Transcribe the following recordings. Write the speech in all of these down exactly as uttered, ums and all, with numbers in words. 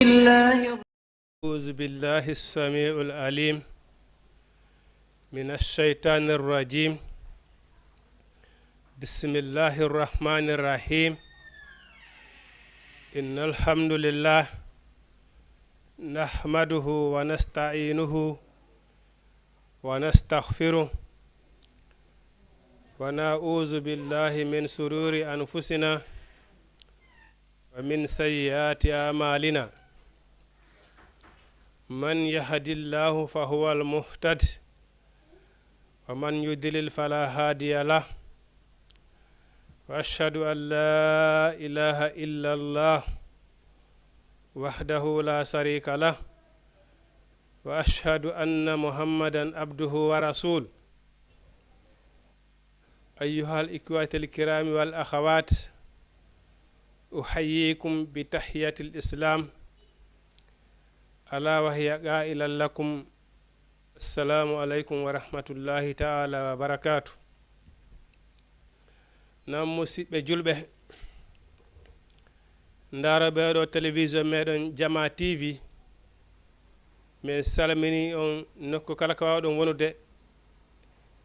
الله. أعوذ بالله السميع العليم من الشيطان الرجيم. بسم الله الرحمن الرحيم. إن الحمد لله نحمده ونستعينه ونستغفره ونعوذ بالله من شرور أنفسنا ومن سيئات أعمالنا. من يهد الله فهو المهتد ومن يضلل فلا هادي له. وأشهد أن لا إله إلا الله وحده لا شريك له. وأشهد أن محمدا عبده ورسوله. أيها الإخوة الكرام والأخوات، أحييكم بتحية الإسلام، ألا وهي قائلا لكم: السلام عليكم ورحمة الله تعالى وبركاته. Non, musiɓɓe julɓe, ndaarooɓe oo ɗoo télévision meɗen Jamaa T V, min salminii on nokku kala ko waawɗon wonude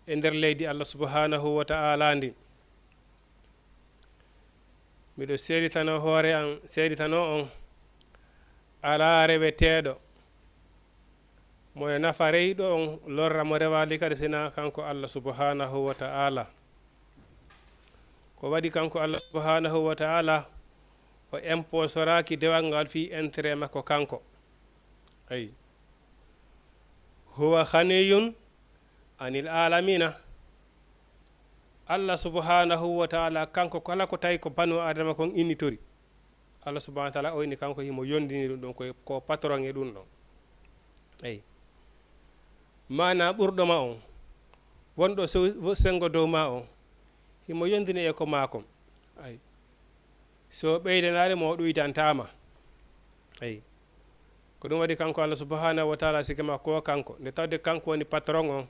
e nder leydi Allah subhanahu wa ta'ala ndi. Miɗo seeditanoo hoore an, seeditanoo on alaa reweteeɗo mo e nafa reyɗo on, lorra mo rewaali kadi, sinaa kanko Allah subhanahu wa ta'ala. Ko waɗi kanko Allah subhanahu wa ta'ala o imposoraaki dewal ngal fii intérêt makko kanko. Ay. Huwa ghaniyun anil alamina. Allah subhanahu wa ta'ala, kanko kala ko tawi ko banu Adama kon innitori. Allah subhanahu wa ta'ala o inni kanko himo yondini ɗum ɗon, ko, ko patron e ɗum ɗon. Eyi. Maanaa ɓurɗo ma on, wonɗo sew-, sengo dow ma on, himo yondini e ko maa kon. Ayi. So ɓeydanaali mo, o ɗuydantaa ma. Ayi. Ko ɗum waɗi kanko Allah subhanahu wa ta'ala, sikke makko ko kanko. Nde tawde kanko woni patron on,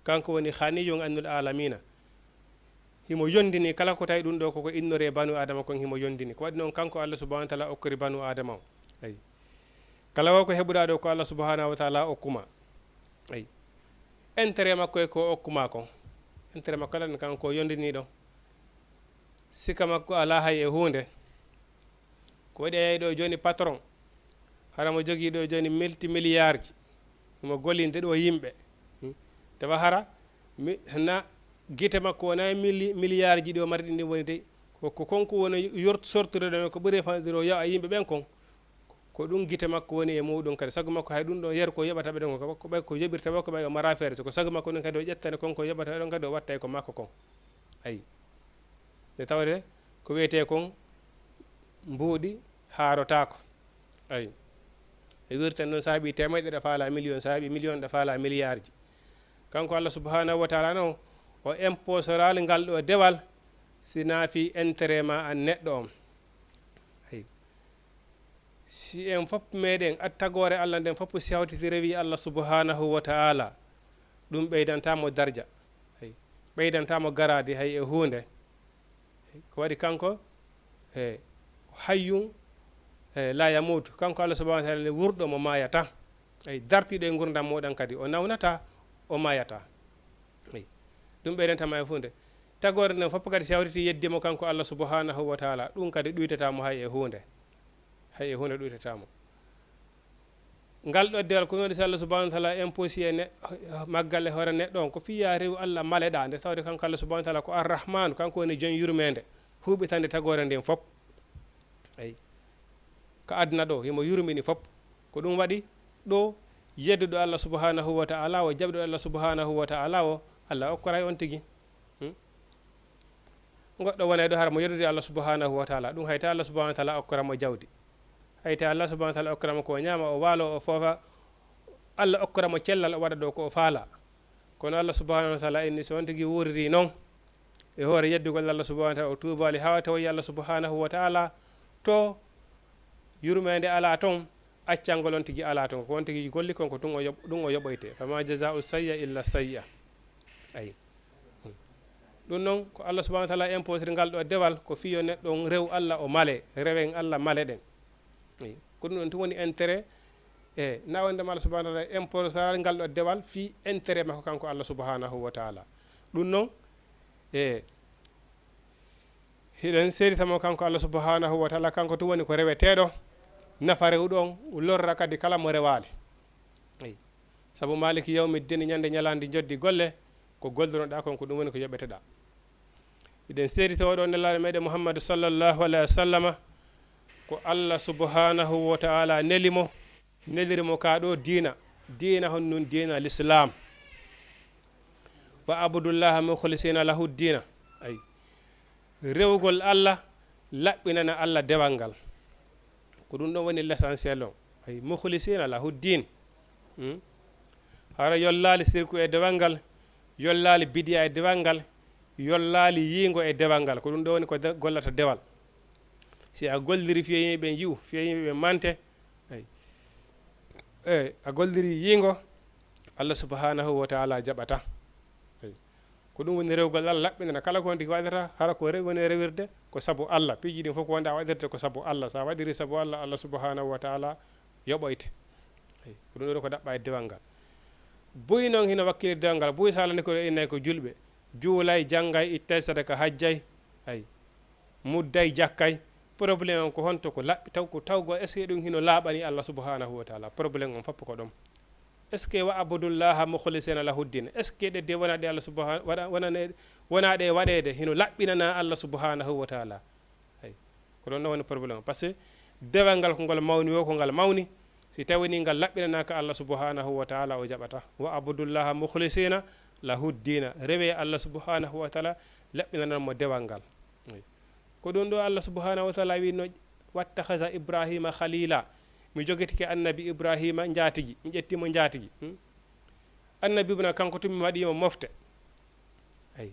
kanko woni ghaniyun anil alamina. Himo yondini kala ko tawi ɗum ɗoo koko innoree banu Adama kon, himo yondini. Ko waɗi non kanko Allah subhanahu wa ta'ala okkori banu Adama on. Ayi. Kala wo ko heɓuɗaa ɗoo ko Allah subhanahu wa ta'ala okkuma. Ayi. Intérêt makko e ko okkuma kon. Intérêt makko lan kanko yondini ɗon. Sika makko alaa hay e huunde. Ko waɗi a yahi ɗoo jooni patron, hara mo jogii ɗoo jooni multimilliardji, himo gollinde ɗoo yimɓe. Hmm. Tawa hara mi-, na gite makko wona e mili-, milliardji ɗi o mari ɗin, ɗin woni de, ko, ko konko woni yort-, sortude ɗon, ko ɓuri e fanɗude o yawa yimɓe ɓen kon. Ko ɗum gite makko woni e muɗum kadi. Sago makko hay ɗum ɗon yeru ko yoɓata ɓe ɗon, ko, ko ɓay ko yoɓirta ɓe, ko ɓay o mara feere. So ko sago makko ɗum kadi o ƴettani kon ko yoɓata ɓe ɗon kadi o watta e ko makko kon. Ayi. Nde tawde ko wiyetee kon mbuuɗi haarotaako. Ayi. E wirtan noon saabi teemeɗɗe ɗe faala miliyon, saabi miliyon ɗe faala miliyarji. Kanko Allah subhanahu wa ta'ala noon, o imposoraali ngal ɗoo dewal, si naa fii intérêt ma an neɗɗo on. Ayi. Si en fof meɗen at tagoore Allah nden fof si hawtiti rewi Allah subhanahu wa ta'ala, ɗum ɓeydantaa mo darja. Ayi. Ɓeydantaa mo garaadi hay e huunde. Ko waɗi kanko, e, hayyun, e, la yamuutu. Kanko Allah subhanahu wa ta'ala ne wurɗo mo maayata. Ay, dartiiɗo e ngurndan muɗan kadi, o nawnataa, o maayataa. Ay, ɗum ɓeydanta ma e huunde. Tagoore nden fof kadi si hawtiti yeddi mo kanko Allah subhanahu wa ta'ala, ɗum kadi ɗuytataa mo hay e huunde. Hay e huunde ɗuytataa mo. Ngal ɗoo dewal ko non si Allah subhanahu wa ta'ala imposi e ne-, maggal e hoore neɗɗo on, ko fiya rew Allah maleɗaa, nde tawde kanko Allah subhanahu wa ta'ala ko Ar-Rahmanu, kanko woni jon yurmeende, huuɓitande tagoore nden fof. Eyi. Ka aduna ɗoo, himo yurmini fof. Ko ɗum waɗi ɗoo, yedduɗo Allah subhanahu wa ta'ala o, jaɓiɗo Allah subhanahu wa ta'ala o, Allah okkoray on tigi. Hmm? Goɗɗo wonay ɗo hara mo yeddude Allah subhanahu wa ta'ala. Ɗum hay ta Allah subhanahu wa ta'ala okkora mo jawdi. Hay ta Allah subhanahu wa ta'ala okkora mo ko o ñaama, o waalo, o foofa. Allah okkora mo cellal, o waɗa ɗo ko o faala. Kono Allah subhanahu wa ta'ala inni so on tigi wuuriri non, e hoore yeddugol Allah subhanahu wa ta'ala, o tuubaali haa o tawoyi Allah subhanahu wa ta'ala, to yurmeende alaa ton, accangol on tigi alaa ton. Ko on tigi golli kon, ko ɗum o yoɓ-, ɗum o yoɓoyte. Fama jaza'u sayya illa sayya. Ayi. Ɗum non, ko Allah subhanahu wa ta'ala imposiri ngal ɗoo dewal, ko fii yo neɗɗo on rew Allah o male, rewen Allah male ɗen. Ayi. Ko ɗum ɗon tun woni intérêt, e na wonde ma Allah subhanahu wa taala imposaral ngal ɗo dewal fii intérêt makko kanko Allah subhanahu wa taala. Ɗum non, e hiɗen seedita mo kanko Allah subhanahu wa taala, kanko tun woni ko reweteeɗo, nafa rewɗo on, lorra kadi kala mo rewaali. Eyi. Sabu maliki yawmi ddin, ñande ñalaandi njoddi golle, ko gollonoɗaa kon, ko ɗum woni ko yoɓeteɗaa. Hiɗen seedita oo ɗoo nelaaɗo meɗen Muhammadu sallallahu alayhi wa sallama, ko Allah subhanahu wa taala neli mo, neliri mo ka ɗoo diina, diina honɗun? Diina Lislaam. Wa abudullaha mukhlisina lahu diina. Ay. Rewugol Allah, laɓɓinana Allah dewal ngal. Ko ɗum ɗon woni l'essentiel on. Ay, mukhlisina lahu din. Hmm? Hara yollaali sirku e dewal ngal, yollaali bidiya e dewal ngal, yollaali yiingo e dewal ngal. Ko ɗum ɗon woni ko de-, gollata dewal. Si a golliri fii yo yimɓe ɓen yi'u, fii yo yimɓe ɓen mante, ay. E, a golliri yiingo, Allah subhanahu wa taala jaɓata. Ay. Ko ɗum woni rewugol Allah, laɓɓinana kala ko honde waɗata, hara ko rew-, woni rewirde ko sabu Allah. Piiji ɗin fof ko wonde a waɗirde ko sabu Allah. So a waɗiri sabu Allah, Allah subhanahu wa taala yoɓoyte. Ay, ko ɗum ɗon ko ɗaɓɓa e dewal ngal. Buy non hino wakkili dewal ngal. Buy so Alla ni ko innay ko julɓe. Juulay, janngay, ittay sadaka, hajjay. Ay. Mudday, jakkay. Problème on ko honto ko laɓɓi taw ko tawgol, est-ce que ɗum hino laaɓani Allah subhanahu wa taala? Problème on fof ko ɗon. Est-ce que wa abudullaha mukhlisina lahu din? Est-ce que ɗe de wona ɗe Allah subhanahu, wona, wona ne, wona ɗe waɗeede hino laɓɓinana Allah subhanahu wa taala? Hay. Ko ɗon ɗon woni problème. Parce que dewal ngal ko ngal mawni wo ko ngal mawni, si tawi ni ngal laɓɓinanaaka Allah subhanahu wa taala, o jaɓata. Wa abudullaha mukhlisina lahu dina. Rewe Allah subhanahu wa taala, laɓɓinanan mo dewal ngal. Hay. Ko ɗum ɗo Allah subhanahu wa taala wi'no, "Wattakhaza Ibrahima khalila." Mi jogitike annabi Ibrahima njaatigi, mi ƴetti mo njaatigi. Hmm? Annabi Ibrahima kanko tun mi waɗi mo mofte. Ay.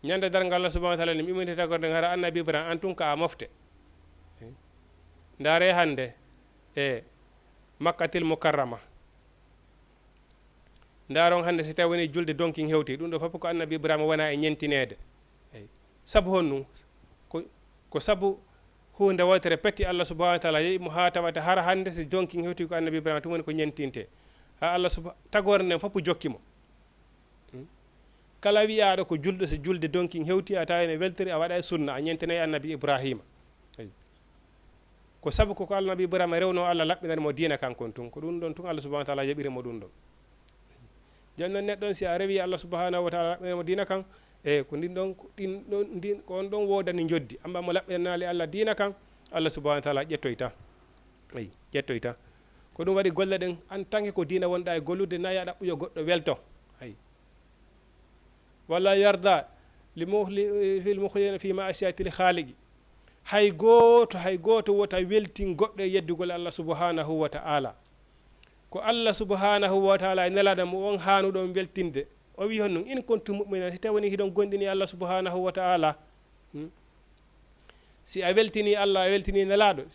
Ñande darngal Allah subhanahu wa taala ni mi imminta tagorde hara annabi Ibrahima an tun ka a mofte. Ay. Ndaare hande e Makkatil Mukarrama. Ndaaron hannde, si tawii wonii julde donkin hewtii, ɗum ɗoo fof ko Annabi Ibrahima wona e ñentineede. Eey. Sabu honɗum? Ko, ko sabu huunde wootere petti, Allah subhanahu wa taala yeɓi mo haa tawata hara hannde si donkin hewtii ko Annabi Ibrahima tun woni ko ñentintee. Haa Allah subha-, tagoore nden fof jokki mo. Hmm? Kala wi'aaɗo ko julɗo, si julde donkin hewtii, a tawii ene weltori, a waɗa e sunna, a ñentinay Annabi Ibrahima. Eey. Ko sabu ko, ko Annabi Ibrahima rewnoo Allah laɓɓinani mo diina kan kon tun. Ko ɗum ɗon tun Allah subhanahu wa taala yoɓiri mo ɗum ɗon. Jooni non neɗɗo on, si a rewii Allah subhanahu wa taala laɓɓinani mo diina kan, e ko ndin ɗon, ko ɗin ɗon, ndin, ko on ɗon woodani njoddi. Amma mo laɓɓinanaali Allah diina kan, Allah subhanahu wa taala ƴettoyta. Eyi, ƴettoyta. Ko ɗum waɗi golle ɗen, en tant que ko diina wonɗaa e gollude, na ya ɗaɓɓu yo goɗɗo welto. Eyi. Wala yarda li mukhli-, fil mukhlina fi ma'asiyatil khaliqi. Hay gooto, hay gooto wota weltin goɗɗo e yeddugol Allah subhanahu wa ta'ala. Ko Allah subhanahu wa ta'ala e Nelaaɗo mo on haanuɗon weltinde. O wi'i honɗum, "In kuntum mu'minin," si tawii wonii hiɗon gomɗini Allah subhanahu wa ta'ala. Hmm? Si a weltinii Allah, a weltinii Nelaaɗo,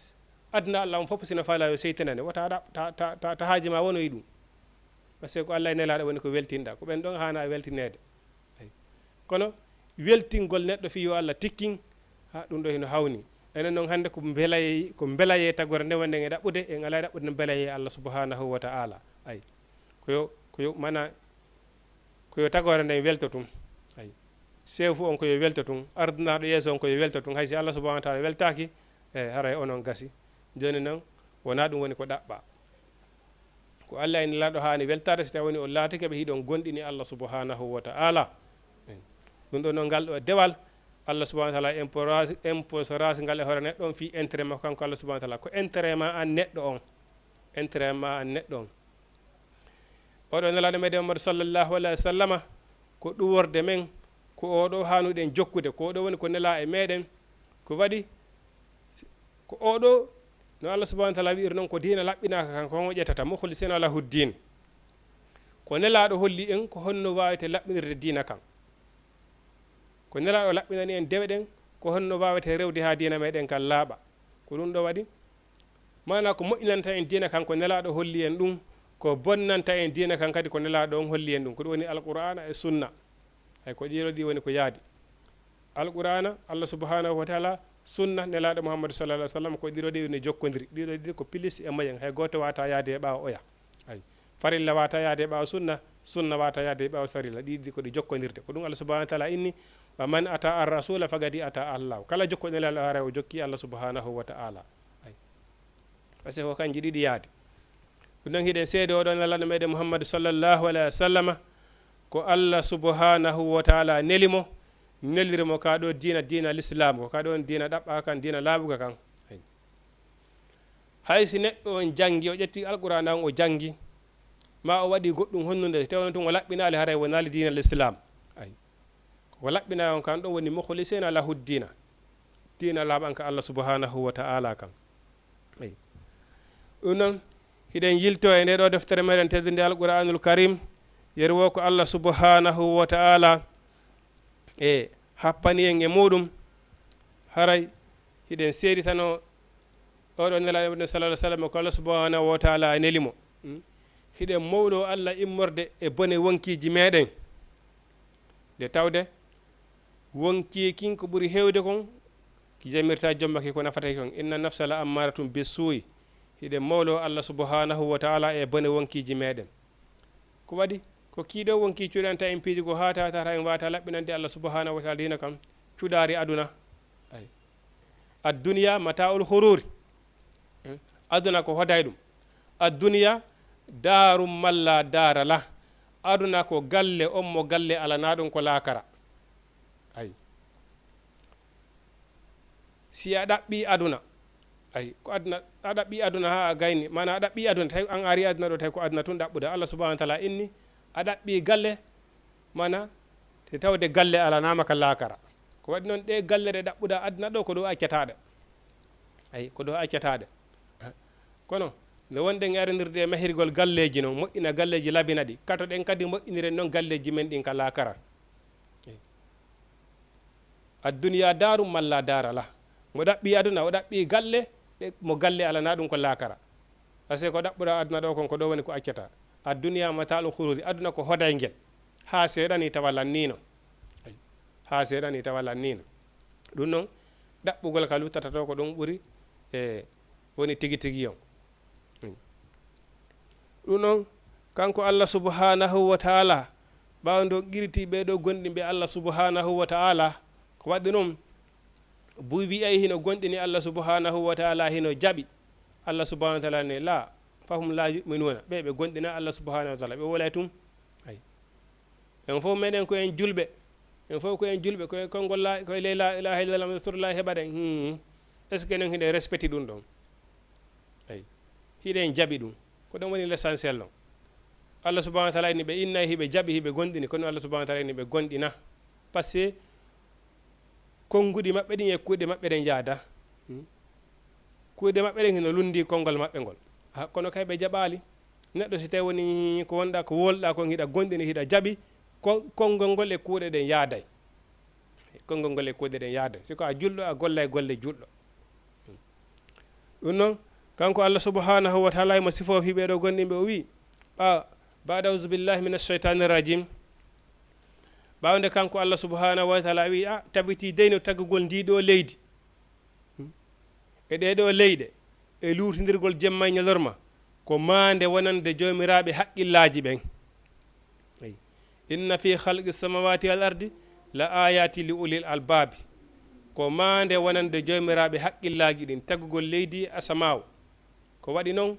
aduna Allah on fof sina faalaa yo seytinane, wota ɗa-, ta, ta, ta, ta haaji ma wonoyi ɗum. Parce que ko Allah e Nelaaɗo woni ko weltinɗaa, ko ɓen ɗon haanaa weltineede. Ay. Kono weltingol neɗɗo fii yo Allah tikkin, ha, ɗum ɗo hino hawni. Enen non hannde ko mbelayee, ko mbelayee tagore nde wonɗen e ɗaɓɓude, en alaa e ɗaɓɓude no mbelayee Allah subhanahu wa ta'ala. Ay. Ko yo, ko yo, mana, ko yo tagoore nden welto tun. Ay. Seefu on ko yo welto tun. Ardunaaɗo yeeso on ko yo welto tun. Hay si Allah subhanahu wa ta'ala weltaaki, e, haray onon gasi. Jooni non, wonaa ɗum woni ko ɗaɓɓaa. Ko Allah e Nelaaɗo haani weltaade, si tawii wonii on laatike ɓe hiɗon gomɗini Allah subhanahu wa ta'ala. Ɗum ɗoo non ngal ɗoo dewal, Allah subhanahu wa ta'ala imposaasi, imposaasi ngal e hoore neɗɗo on fii intérêt makko kanko Allah subhanahu wa ta'ala. Ko intérêt ma an neɗɗo on. Intérêt ma an neɗɗo on. Oɗo Nelaaɗo meɗen Muhammadu sallallahu alayhi wa sallama, ko ɗuworde men, ko oɗo haanuɗen jokkude, ko oɗo woni ko nelaa e meɗen, ko waɗi, ko oɗo, no Allah subhanahu wa ta'ala wi'iri non, ko diina laɓɓinaaka kan, ko on o ƴettata, mukhlisina lahu ddin. Ko Nelaaɗo holli en ko honno waawete laɓɓinirde diina kan. Ko Nelaaɗo laɓɓinani en dewe ɗen, ko honno waawete rewde haa diina meɗen kan laaɓa. Ko ɗum ɗo waɗi. Maanaa ko moƴƴinanta en diina kan ko Nelaaɗo holli en ɗum, ko bonnanta en diina kan kadi ko Nelaaɗo on holli en ɗum. Ko ɗum woni Alqur'aana e Sunna. Hay ko ɗiɗo ɗi woni ko yaadi. Alqur'aana, Allah subhanahu wa ta'ala Sunna Nelaaɗo Muhammadu sallallahu alaihi wasallam ko ɗiɗo ɗi ne jokkondiri. Ɗiɗo ɗi ko pilis e moyen. Hay gooto waata yaade e ɓaawo oya. Ay. Farilla waata yaade e ɓaawo sunna, sunna waata yaade e ɓaawo farilla. Ɗiɗi ɗi ko ɗi jokkondirde. Ko ɗum Allah subhanahu wa ta'ala inni, "Wa man ata ar-rasula faqad ata Allah." Kala jokko Nelaaɗo haray o jokki Allah subhanahu wa ta'ala. Ay. Parce que ko kanji ɗiɗi yaade. Ɗum ɗon hiɗen seede oɗo Nelaaɗo meɗen Muhammadu sallallahu alaihi wasallama ko Allah subhanahu wa ta'ala neli mo, neliri mo ka ɗo diina, diina Lislaam, ko ka ɗon diina ɗaɓɓa kan, diina laaɓuka kan. Ay. Hay si neɗɗo on jangi, o ƴetti Alqur'aana on o jangi, ma o waɗi goɗɗum honnunde, tawno tun o laɓɓinaali haray wonaali diina Lislaam. Ay. Ko laɓɓinaa on kan ɗon woni mukhlisina lahu diina. Diina laaɓan ka Allah subhanahu wa ta'ala kan. Ay. Ɗum non, hiɗen yilto e nde ɗo deftere meɗen teddunde Alqur'aanul Karim, yeru wo ko Allah subhanahu wa ta'ala e happani en e muɗum, haray hiɗen seeditano oɗo Nelaaɗo meɗen sallallahu alaihi wasallam ko Allah subhanahu wa ta'ala neli mo. Hmm? Hiɗen mawlo Allah immorde e bone wonkiiji meɗen. Nde tawde wonkii kin ko ɓuri heewde kon, ki jamirta jomma ki ko nafata ki kon. Inna nafsa la ammaratun bissuu'i. Hiɗen mawlo Allah subhanahu wa ta'ala e bone wonkiiji meɗen. Ko waɗi? Ko kii ɗoo wonkii cuɗanta en piiji goo haa tawata en waata laɓɓinande Allah subhanahu wa ta'ala diina kan cuɗaari aduna. Ay. Ad-dunya mata'ul ghururi. Hmm? Aduna ko hoday ɗum. Ad-dunya daarum malla daara la. Aduna ko galle on mo galle alanaa ɗum ko laakara. Ay. Si a ɗaɓɓii aduna, ay, ko aduna, a ɗaɓɓii aduna haa a gayni, maanaa a ɗaɓɓii aduna, tawi an a arii aduna ɗoo, tawi ko aduna tun ɗaɓɓuɗaa. Allah subhanahu wa ta'ala inni, a ɗaɓɓii galle, maanaa, te tawde galle alanaama ka laakara. Ko waɗi non ɗee galle ɗe ɗaɓɓuɗaa aduna ɗoo, ko ɗoo accataa ɗe. Ay, ko ɗoo accataa ɗe. Kono, nde wonɗen e arondirde e mahirgol galleeji non, moƴƴina galleeji labina ɗi, katoɗen kadi moƴƴiniren non galleeji men ɗin ka laakara. Ay. Ad-dunya daarun malla daara la. Mo ɗaɓɓii aduna, o ɗaɓɓii galle, ɗe, mo galle alanaa ɗum ko laakara. Parce que ko ɗaɓɓuɗaa aduna ɗoo kon, ko ɗoo woni ko accataa. Ad-dunya mata'ul ghururi, aduna ko hodayngel. Haa seeɗa nii tawa lanniino. Ay. Haa seeɗa nii tawa lanniino. Ɗum non, ɗaɓɓugol ka luttata to ko ɗum ɓuri, e, woni tigi tigi on. Ɗum non, kanko Allah subhanahu wa ta'ala, ɓaawo nde o qiritii ɓee ɗoo gomɗinɓe Allah subhanahu wa ta'ala, ko waɗi non, buy wi'ay hino gomɗini Allah subhanahu wa ta'ala, hino jaɓi. Allah subhanahu wa ta'ala ne, "La, fahum la yu'minuna." Ɓe, ɓe gomɗinaa Allah subhanahu wa ta'ala, ɓe wolay tun. Ay. En fof meɗen ko en julɓe. En fof ko en julɓe, ko e konngol la, ko e ley la ilaha illallah Muhammadur Rasulullah heɓaɗen. Hmm. Est-ce que enen hiɗen respecti ɗum ɗon? Ay. Hiɗen jaɓi ɗum. Ko ɗum woni l'essentiel non. Allah subhanahu wa ta'ala inni ɓe innay hiɓe jaɓi, hiɓe gomɗini, kono Allah subhanahu wa ta'ala inni ɓe gomɗina. Parce que konnguɗi maɓɓe ɗin e kuuɗe maɓɓe ɗen yaada. Hmm. Kuuɗe maɓɓe ɗen hino lunndii konngol maɓɓe ngol. Ha, kono kay ɓe jaɓaali. Neɗɗo si tawi woni ko wonɗaa, ko wolɗaa kon, hiɗa gomɗini, hiɗa jaɓi, kon-, konngol ngol e kuuɗe ɗen yaaday. Konngol ngol e kuuɗe ɗen yaaday. Si ko a julɗo, a gollay golle julɗo. Ɗum non, kanko Allah subhanahu wa ta'ala himo sifoo fii ɓee ɗoo gomɗinɓe, o wi'i, ɓa-, ba'da a'udhu billahi minash shaytanir rajim. Ɓaawo nde kanko Allah subhanahu wa ta'ala wi'i, a, tabitii dey no tagugol ndii ɗoo leydi. E ɗee ɗoo leyɗe, e luutindirgol jemma e ɲalorma, ko maande wonande joomiraaɓe haqqillaaji ɓen. Ey. Inna fi khalqi samawati wal ardi la ayati li ulil albabi. Ko maande wonande joomiraaɓe haqqillaaji ɗin, tagugol leydi e asamaawo. Ko waɗi non,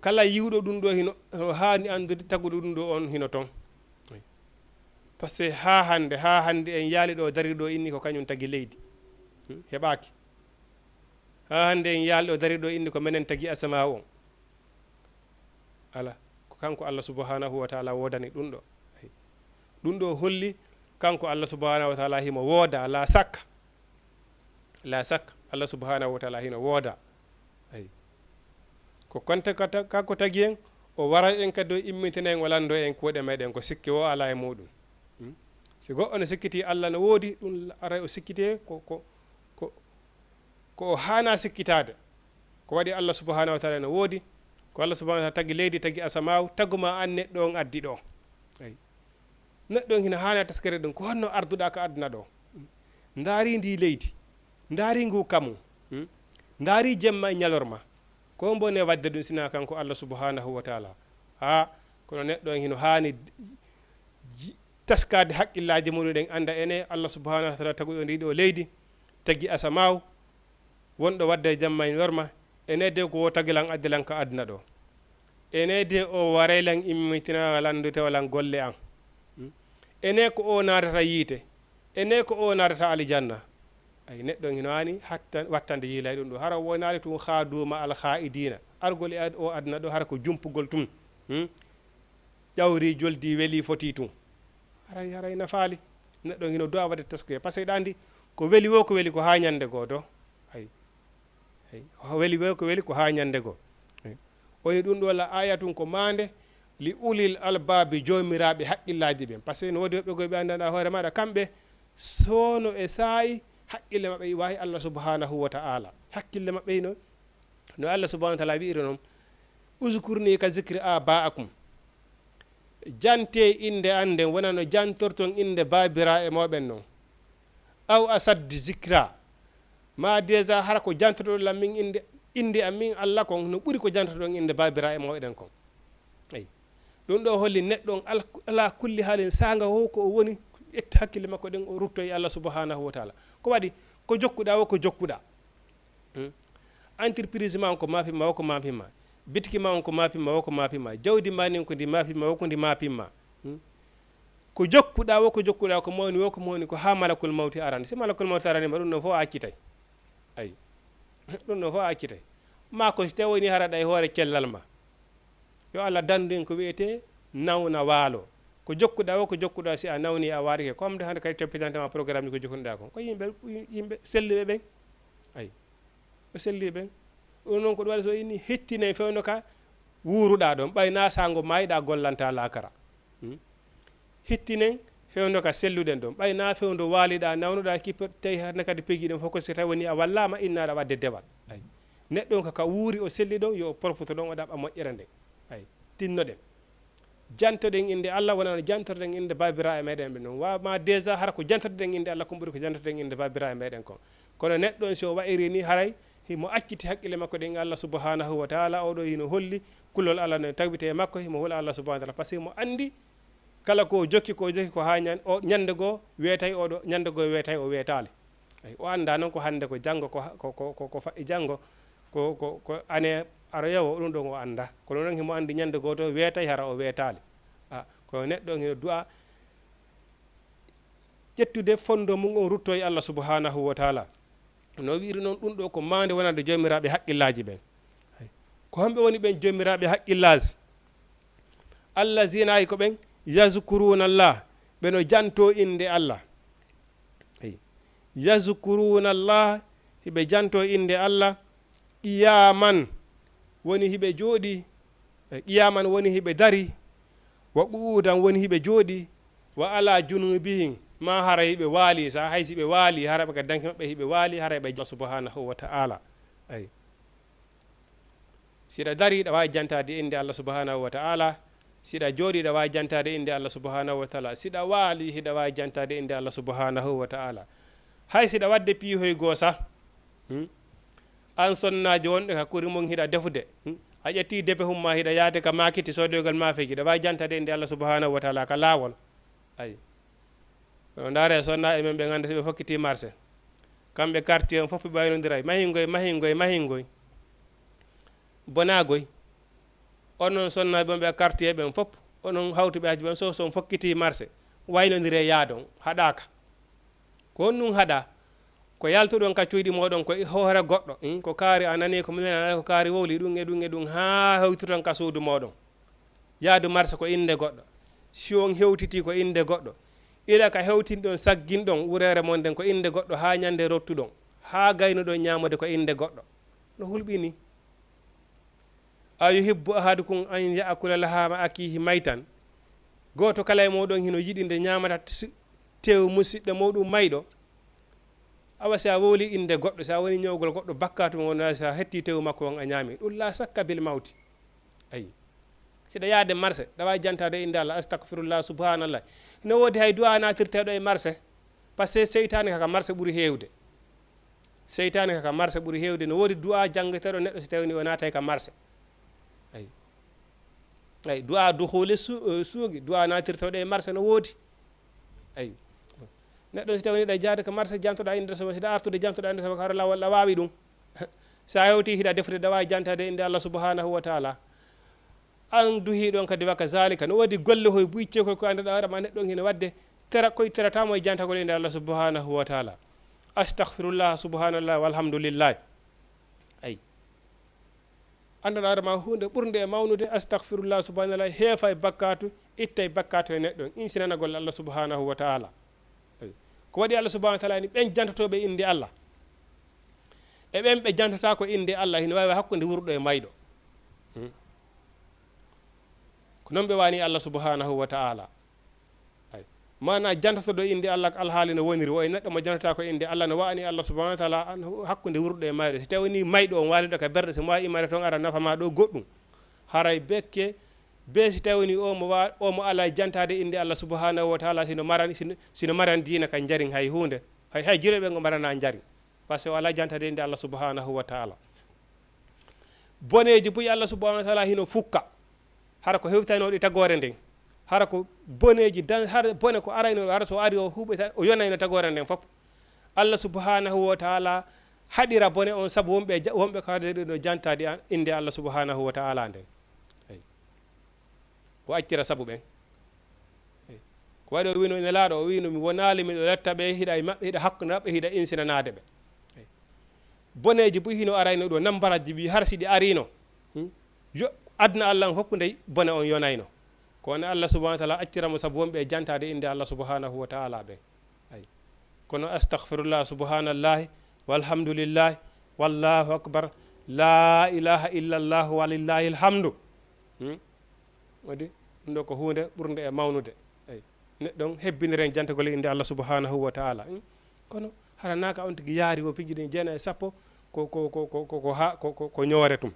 kala yi'uɗo ɗum ɗoo hino, hino haani anndude taguɗo ɗum ɗoo on hino ton. Parce que haa hannde, haa hannde en yaali ɗo darii ɗo inni ko kañum tagi leydi. Hmm, heɓaaki. Haa hannde en yaali ɗo darii ɗo inni ko menen tagi asamaawo on. Ala, ko kanko Allah subhanahu wa ta'ala woodani ɗum ɗo. Ɗum ɗo holli kanko Allah subhanahu wa ta'ala himo wooda, la sakka. La sakka, Allah subhanahu wa ta'ala hino wooda. Ay. Ko konte ka ta-, kanko tagi en, o waray en kadi o immintina en, o lanndo en kuuɗe meɗen, ko sikke wo alaa e muɗum. Hmm? Si goɗɗo no sikkiti Allah no woodi, ɗum aray o sikkitee ko, ko, ko, ko o haanaa sikkitaade. Ko waɗi Allah subhanahu wa ta'ala no woodi, ko Allah subhanahu wa ta'ala tagi leydi, tagi asamaaw, tagu ma an neɗɗo on addi ɗo. Ay. Neɗɗo on hino haanaa taskere ɗum, ko honno arduɗaa ka aduna ɗo? Ndaari ndii leydi, Ndaari ngu kamu, hmm? Ndaari jemma e ñalorma. Ko mbone wadde ɗum sina kanko Allah subhanahu wa ta'ala. Haa, kono neɗɗo on hino haani ji-, taskaade haqqillaaji muɗum ɗen, annda ene Allah subhanahu wa ta'ala taguɗo ndi ɗo leydi, tagi asamaaw, wonɗo wadde jamma e ñalorma, ene de ko wo tagilan addilan ka aduna ɗo. Ene de o waraylan immitina lan ndu tewalan golle an. Hmm? Ene ko o naatata yiite. Ene ko o naatata aljanna. Ay, neɗɗo on hino haani hatta-, wattande yiilay ɗum ɗo. Hara wonaali tun haa duuma alhaa'idina. Argol e ad-, o aduna ɗo hara ko jumpugol tun. Hmm? Ƴawri joldi weli foti tun. Haray, haray nafaali. Neɗɗo on hino du'a waɗde taskiyee. Parce que ɗa andi, ko weli wo, ko weli ko haa ñande goo do. Ay. Ay. Ko weli wo, ko weli ko haa ñande goo. Ay. Woni ɗum ɗo la aaya tun ko maande li ulil albaabi, joomiraaɓe haqqillaaji ɓen. Parce que no woodi woɓɓe goo ɓe anndanɗaa hoore maaɗa, kamɓe soono e saa'i haqqille maɓɓe iwaayi Allah subhanahu wa ta'ala. Haqqille maɓɓe hino, no Allah subhanahu wa ta'ala wi'iri non, "Uzkurni ka zikri abaakum." Jantee innde an nden, wona no jantorton innde baabiraaɓe mooɗon non. Aw asaddi zikra. Ma déjà hara ko jantotoɗon lan min innde, innde an min Allah kon, no ɓuri ko jantotoɗon innde baabiraaɓe mooɗon kon. Eyi. Ɗum ɗo holli neɗɗo on al-, ala kulli haalin saanga wo ko o woni, ƴetta hakkille makko ɗen, o ruttoyi Allah subhanahu wa ta'ala. Ko waɗi, ko jokkuɗaa wo ko jokkuɗaa. Hmm? Entreprise ma on ko maapimma, wo ko maapimma. Bitiki ma on ko maapimma, wo ko maapimma. Jawdi ma ndin ko ndi maapimma, wo ko ndi maapimma. Hmm? Ko jokkuɗaa, wo ko jokkuɗaa, ko mawni, wo ko mawni, ko haa malakul mawti arani. Si malakul mawti arani ma, ɗum ɗon fof a accitay. Ay. Ɗum ɗon fof a accitay. Ma ko si tawi woni hara ɗa e hoore cellal ma. Yo Allah dandu en ko wi'etee nawna waalo. Ko jokkuɗaa wo, ko jokkuɗaa si a nawni a waarike. Comme de hannde kadi toppitante ma programme ko jokkuɗaa kon. Ko yimɓe, yimɓe selluɓe ɓen. Ay. Ɓe selli ɓen. Ɗum noon ko ɗum waɗi so inni hittinay fewndo ka wuuruɗaa ɗon. Ɓay naa saango maayɗaa gollantaa laakara. Hmm? Hittinen fewndo ka selluɗen ɗon. Ɓay naa fewndo waaliɗaa, nawnuɗaa, kippir, tawi hannde kadi peeji ɗen fof ko si tawi woni a wallaama, innaaɗa waɗde dewal. Ay. Neɗɗo on ka, ka wuuri o selli ɗon, yo o porfoto ɗon, o ɗaɓɓa moƴƴere nden. Ay. Tinnoɗen. Jantoɗen innde Allah, wona no jantorɗen innde baabiraaɓe meɗen ɓen ɗon. Wa ma déjà hara ko jantorɗen innde Allah, kon ɓuri ko jantorɗen innde baabiraaɓe meɗen kon. Kono neɗɗo on, si o wa'iri ni, haray himo acciti hakkille makko ɗen e Allah subhanahu wa ta'ala, oo ɗoo hino holli kulol Allah no tagbiti e makko, himo hula Allah subhanahu wa ta'ala. Parce que himo anndi kala ko o jokki, ko o jokki ko haa ñan-, o ñannde goo weetay, oo ɗoo ñannde goo weetay, o weetaali. Ay, o anndaa non ko hannde, ko janngo, ko ha-, ko, ko, ko, ko faɗɗi janngo, ko, ko, ko année aroyawo, ɗum ɗon o anndaa. Kono non himo anndi ñannde gooto weetay hara o weetaali. A, kono neɗɗo on hino du'a ƴettude fondo mum on rutto e Allah subhanahu wa ta'ala. No wi'iri non, ɗum ɗoo ko maande wonande joomiraaɓe haqqillaaji ɓen. Ay. Ko homɓe woni ɓen joomiraaɓe haqqillaaji? Allazina, ay ko ɓen, yazkuruna Allah, ɓe no jantoo innde Allah. Ay. Yazkuruna Allah, hiɓe jantoo innde Allah, qiyaman, woni hiɓe jooɗii, e qiyaman, woni hiɓe darii, wa qu'udan, woni hiɓe jooɗii, wa ala junubihim, maa haray hiɓe waalii, sa hay si ɓe waalii, hara ɓe ka danki maɓɓe hiɓe waalii, haray ɓe Allah subhanahu wa ta'ala. Ay. Si ɗa darii, ɗa waawi jantaade innde Allah subhanahu wa ta'ala. Si ɗa jooɗii, ɗa waawi jantaade innde Allah subhanahu wa ta'ala. Si ɗa waalii, hiɗa waawi jantaade innde Allah subhanahu wa ta'ala. Hay si ɗa waɗde piihoy goo sah, hmm? An sonnaajo wonɗo ka kuri mun hiɗa defude, hmm? A ƴettii depehun maa hiɗa yaade ka maakiti soodoygol maafeeji, ɗa waawi jantaade innde Allah subhanahu wa ta'ala ka laawol. Ay. Kono ndaaree sonnaaɓe men ɓen hannde si ɓe fokkitii marché. Kamɓe quartier on fof ɓe waylondiray. Mahingoy, mahingoy, mahingoy. Bonaagoy. Onon sonnaaɓe wonɓe e quartier ɓen fof, onon hawtuɓe hajji ɓen, so, so on fokkitii marché, waylondiree yaadon, haɗaaka. Ko honɗun haɗaa? Ko yaltuɗon ka cuuɗi mooɗon ko e hoore goɗɗo, in, ko kaari a nanii, ko minen a nanii, ko kaari wowli, ɗun e ɗun e ɗun, haa hewtiton ka suudu mooɗon. Yaadu marché ko innde goɗɗo. Si on hewtitii ko innde goɗɗo. Ila ka hewtinɗon, sagginɗon wureere mon nden ko innde goɗɗo, haa ñande rottuɗon, haa gaynuɗon ñaamude ko innde goɗɗo. No hulɓinii. A yuhibbu ahadukum an ya'kula lahama akihi maytan? Gooto kala e mooɗon hino yiɗi nde ñaamata si-, teewu musiɗɗo muuɗum mayɗo? Awa si a wowlii innde goɗɗo, si a wonii ñawgol goɗɗo, bakkaatu mo wonaa si a hettii teewu makko on a ñaami. Ɗum laa sakka bil mawti. Ayi. Si ɗa yaade marché, ɗa waawi jantaade innde Allah, astagfirullah, subhanallah. Hino woodi hay du'a naatirteeɗo e marché. Parce que seytaane ka, ka marché ɓuri heewde. Seytaane ka, ka marse ɓuri heewde. No woodi du'a janngeteeɗo neɗɗo si tawii ni o naatay ka marse. Ay. Ay, du'a dukhuli su-, eh, suuqi, du'a naatirtooɗo e marse no woodi. Ay. Neɗɗo si tawii ni ɗa jaade ka marse, jantoɗa innde sama, si ɗa artude jantoɗa innde sama, ka hara lawol ɗa waawi ɗum. Sa hewti hiɗa defude, ɗa waawi jantaade innde Allah subhanahu wa ta'ala. An duhi ɗon kadi wa kazalika. No woodi golle hoy buy ceekoy ko annduɗa hoore ma neɗɗo on hino waɗde. Tera koy terata mo e jantagol innde Allah subhanahu wa ta'ala. Astaghfirullah, subhanallah, walhamdulillah. Ay. Annduɗa hoore ma huunde ɓurnde e mawnude, astaghfirullah, subhanallah, heefa e bakkaatu, itta e bakkaatu e neɗɗo on, insinana golle Allah subhanahu wa ta'ala. Ay. Ko waɗi Allah subhanahu wa ta'ala ni ɓen jantotooɓe innde Allah. E ɓen ɓe jantataa ko innde Allah, hino waawi hakkunde wurɗo e mayɗo. Hmm. Ko non ɓe wa'ani Allah subhanahu wa ta'ala. Ay. Maanaa jantotoɗo innde Allah ko alhaali no woniri, wo e neɗɗo mo jantataa ko innde Allah no wa'ani Allah subhanahu wa ta'ala an hakkunde wurɗo e mayɗo. Si tawii ni mayɗo on waaliɗo ka berde, si mo waawi immade ton ara nafa ma ɗo goɗɗum. Haray bekke, be si tawii ni o mo wa-, o mo alaa jantaade innde Allah subhanahu wa ta'ala, sino maran-, sino, sino maran diina ka njarin hay huunde. Hay, hay jireɓe ngo maranaa njarin. Parce que o alaa jantaade innde Allah subhanahu wa ta'ala. Boneeji buy Allah subhanahu wa ta'ala hino fukka. Hara ko hewtaynoo ɗi tagoore nden. Hara ko boneeji dan-, hara bone ko araynoo, hara so ari o huuɓe ta-, o yonayno tagoore nden fof. Allah subhanahu wa ta'ala haɗira bone on sabu wonɓe ja-, wonɓe ko haɗiri ɗo jantaade an-, innde Allah subhanahu wa ta'ala nden. Eyi. O accira sabu ɓen. Eyi. Ko waɗi o wiino e Nelaaɗo, o wiino, "Mi wonaali miɗo letta ɓe, hiɗa e maɓɓe, hiɗa hakkunde maɓɓe, hiɗa insinanaade ɓe." Eyi. Boneeji buy hino arayno ɗo, nambaraaji ɓi har si ɗi ariino, hmm, yo, aduna Allah on fof nde bone on yonayno. Ko woni Allah subhanahu wa ta'ala accira mo sabu wonɓe e jantaade innde Allah subhanahu wa ta'ala ɓen. Ay. Kono astaghfirullah, subhanallahi, walhamdulillahi, wallahu akbar, la ilaha illallah, walillahi alhamdu. Hmm? Waɗi ɗum ɗo ko huunde ɓurnde e mawnude. Ay. Neɗɗo on hebbiniren jantagol e innde Allah subhanahu wa ta'ala. Hmm? Kono hara naaka on tigi yaari wo piiji ɗin jeenayi e sappo ko, ko, ko, ko, ko, ko ha-, ko, ko, ko ñoore tum.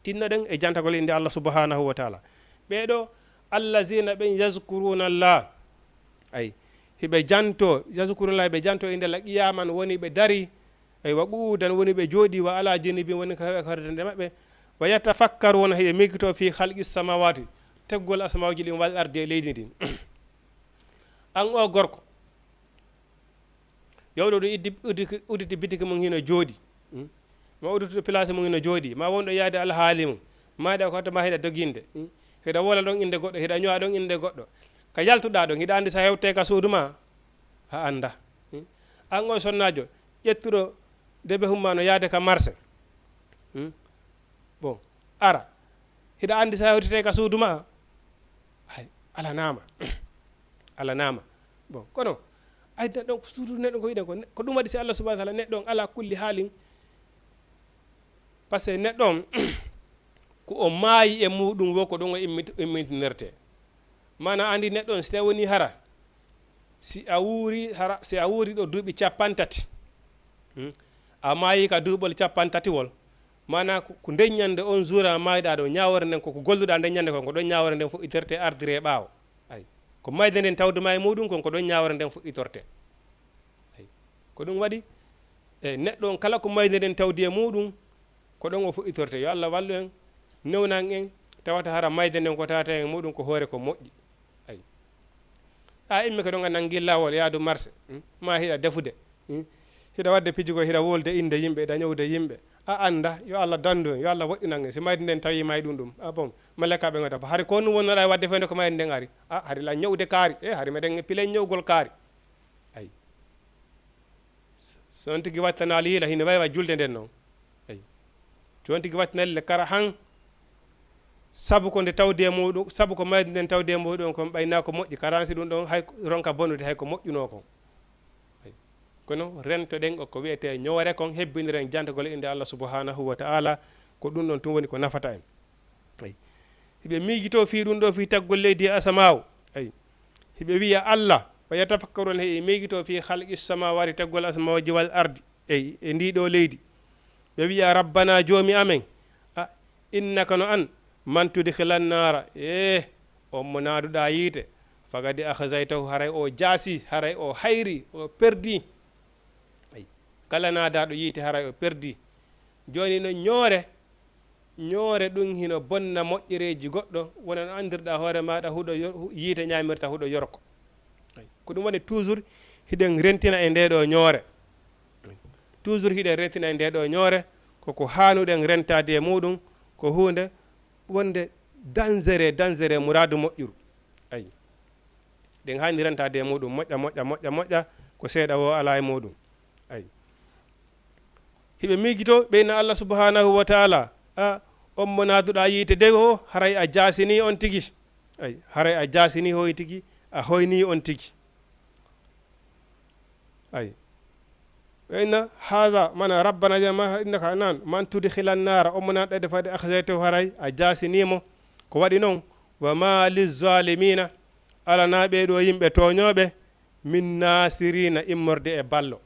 Tinnoɗen e jantagol innde Allah subhanahu wa ta'ala. Ɓee ɗoo, allazina ɓen yazkuruna Allah. Ay, hiɓe janto, yazkuruna Allah, ɓe janto innde Allah qiyaman woni ɓe dari, ay, wa qu'udan woni ɓe jooɗi, wa ala junubin woni ka heɓe kawrande maɓɓe, wa yatafakkaruna hiɓe miijito fi khalqi samawati, teggol asmawji ɗin wal ardi e leydi ndin. An o gorko, yawɗo ɗo iddi-, uddi-, udditi bitiki mum hino jooɗi. Hmm? Ma udditu place mum hino jooɗi. Ma wonɗo yaade alhaali mum. Ma ɗa ko ma hiɗa doginde. Hmm? Hiɗa wola ɗon innde goɗɗo, hiɗa ño'a ɗon innde goɗɗo. Ka yaltuɗaa ɗon, hiɗa anndi sa hewte ka suudu ma? A annda. Hmm? An on sonnaajo, ƴettuɗo debe humma no yaade ka marse. Hmm? Bon, ara. Hiɗa anndi sa hewtete ka suudu ma? Hay, alanaama. Alanaama. Bon, kono, ay, neɗɗo on ko suudu neɗɗo ko wiɗen ko, ko ɗum waɗi si Allah subhanahu wa ta'ala neɗɗo on ala kulli haalin. Parce que neɗɗo on, ko o maayi e muɗum wo ko ɗum o immit-, immintinirte. Maana anndi neɗɗo on, si tawi woni hara, si a wuuri, hara, si a wuuri ɗo duuɓi cappanɗe tati, hmm, a maayi ka duuɓol cappanɗe tatiwol, maana ko, ko nden ñande on jour a maayiɗaa ɗo, ñaawoore nden ko, ko golluɗaa nden ñande kon, ko ɗon ñaawoore nden fuɗɗitirte ardire ɓaawo. Ay. Ko mayde nden tawde ma e muɗum kon, ko ɗon ñaawoore nden fuɗɗitorte. Ay. Ko ɗum waɗi, e, neɗɗo on kala ko mayde nden tawdi e muɗum, ko ɗon o fuɗɗitorte. Yo Allah wallu en, newnan en, tawata hara mayde nden ko tawata e muɗum ko hoore ko moƴƴi. Ay. A immike ɗon a nangi laawol yaadu marché, hmm? Ma hiɗa defude, hmm? Hiɗa waɗde pijugol, hiɗa wolde innde yimɓe, hiɗa ñowde yimɓe. A annda, yo Allah dandu en, yo Allah woɗɗinan en. Si mayde nden tawi ma e ɗum ɗum, a bon, malakaaɓe ngata, hari ko honɗum wonnoɗaa e waɗde fewndo ko mayde nden ari? A, hari lan ñowde kaari, e hari meɗen pilen ñowgol kaari. Ay. So on tigi wattanaali yila, hino wawi wa julde nden non. Ay. So on tigi wattanaali yila kara han, sabu ko nde tawdi e muɗum, sabu ko mayde nden tawdi e muɗum kon ɓay na ko moƴƴi, karansi ɗum ɗon hay ronka bonude hay ko moƴƴuno kon. Ay. Kono rentoɗen o ko wi'ete ñoore kon, hebbiniren jantagol innde Allah subhanahu wa ta'ala, ko ɗum ɗon tun woni ko nafata en. Ay. Hiɓe miijitoo fii ɗum ɗoo, fii taggol leydi e asamaawo. Ay. Hiɓe wi'a Allah, wa yatafakkaruna, hiɓe miijitoo fii khalqi samawati, taggol asamaawoji, wal ardi, ay, e ndii ɗoo leydi. Ɓe wi'a, Rabbana, Joomi amen, a, innaka no an, man tudkhilan naara, eh, on mo naaduɗaa yiite, faqad akhzaytahu, haray o jaasi, haray o hayri, o perdi. Ay. Kala naadaaɗo yiite haray o perdi. Jooni non ñoore, ñoore ɗun hino bonna moƴƴereeji goɗɗo, wona no anndirɗaa hoore maaɗa huɗo yo-, hu-, yiite ñaamirta huɗo yorko. Ko ɗun waɗi toujours hiɗen rentina e ndee ɗoo ñoore. Toujours hiɗen rentina e ndee ɗoo ñoore, ko ko haanuɗen rentaade e muuɗun, ko huunde wonde dangereux, dangereux muraadu moƴƴuru. Ayi. Ɗen haani rentaade e muuɗun, moƴƴa, moƴƴa, moƴƴa, moƴƴa, ko seeɗa woo alaa e muuɗun. Ayi. Hiɓe miijitoo, ɓe inna Allah subhanahu wa ta'ala, a, on mo naaduɗaa yiite dey o, haray a jaasinii on tigi. Ayi, haray a jaasinii hoy tigi, a hoynii on tigi. Ayi. Wa inna haza, mana rabbana jama, innaka nan, man tudkhila nara, on mo naaduɗaa yiite fade akhzaytahu haray a jaasinii mo. Ko waɗi non, wa ma lizzalimina, alanaa ɓee ɗoo yimɓe tooñooɓe, min nasirina, immorde e ballo.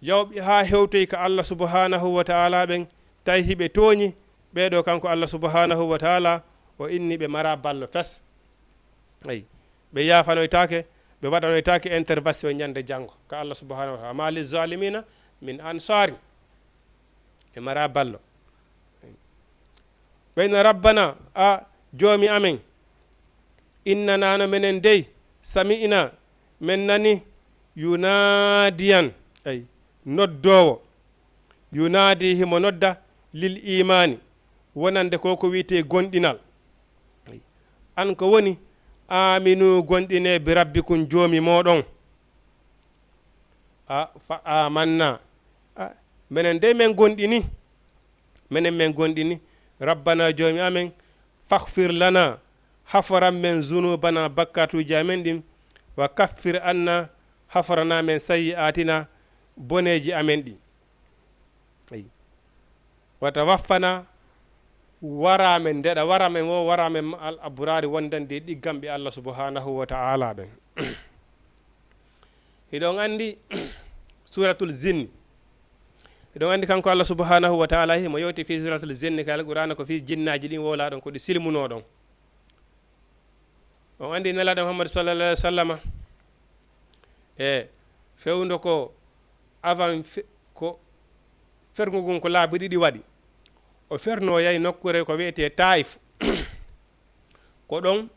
Yawɓe haa hewtoyi ka Allah subhanahu wa ta'ala ɓen, tawi hiɓe tooñi, ɓee ɗoo kanko Allah subhanahu wa ta'ala, o inni ɓe maraa ballo fes. Ayi, ɓe yaafanoytaake, ɓe waɗanoytaake intervention ñande janngo ka Allah subhanahu wa ta'ala. Ma lizzalimina min ansari. Ɓe maraa ballo. Ɓe inna rabbana, a Joomi amen, innana no menen dey, sami'na, men nani, yunaadiyan, ay, noddoowo, yunaadi himo nodda, lil iimaani, wonande ko ko wi'etee gomɗinal. Ay, an ko woni, aaminu, gomɗinee, bi rabbikum, Joomi mooɗon. A, fa amanna. A, menen dey men gomɗini. Menen men gomɗini. Rabbana Joomi amen, faghfir lana, haforan men zunubana, bakkatuuji amen ɗin, wa kaffir anna, haforana men sayyi'atina, boneeji amen ɗin. Ayi. Wa tawaffana, wara men, ndeɗa wara men wo, wara men ma al abraari, wondande e ɗigganɓe Allah subhanahu wa ta'ala ɓen. Hiɗon anndi Suratul Jinni. Hiɗon anndi kanko Allah subhanahu wa ta'ala himo yewti fii Suratul Jinni ka Alqur'aana, ko fii jinnaaji ɗin wowlaa ɗon, ko ɗi silmunoo ɗon. On anndi Nelaaɗo Muhammadu sallallahu alaihi wa sallama, e fewndo ko avant fe-, ko fergu ngun ko laabi ɗiɗi waɗi. O fernoo yahi nokkuure ko wi'etee Taif. Ko ɗon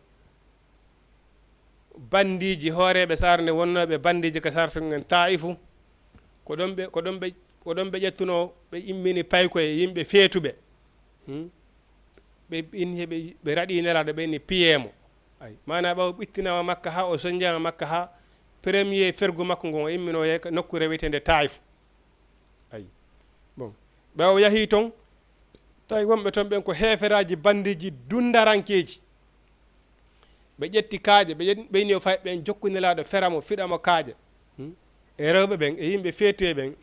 bandiiji, hooreeɓe saare nden wonnooɓe bandiiji ka sartugo ngen Taa'ifu, ko ɗon ɓe, ko ɗon ɓe, ko ɗon ɓe ƴettunoo, ɓe immini paykoye yimɓe feetuɓe. Hmm? Ɓe inni, ɓe, ɓe raɗi Nelaaɗo, ɓe inni piyee mo. Ay, maanaa ɓawo ɓittinaama Makka haa o sonjaama Makka haa premier fergu makko ngon o imminoo yahi ka nokkuure wi'eteende Taa'ifu. Ay. Bon. Ɓe o yahi ton, tawi wonɓe ton ɓen ko heeferaaji, bandiiji, dundarankeeji. Ɓe ƴetti kaaƴe, ɓe ƴet-, ɓe inni yo fay ɓen jokku Nelaaɗo fera mo, fiɗa mo kaaƴe. Hmm? E rewɓe ɓen, e yimɓe feetuɓe ɓen.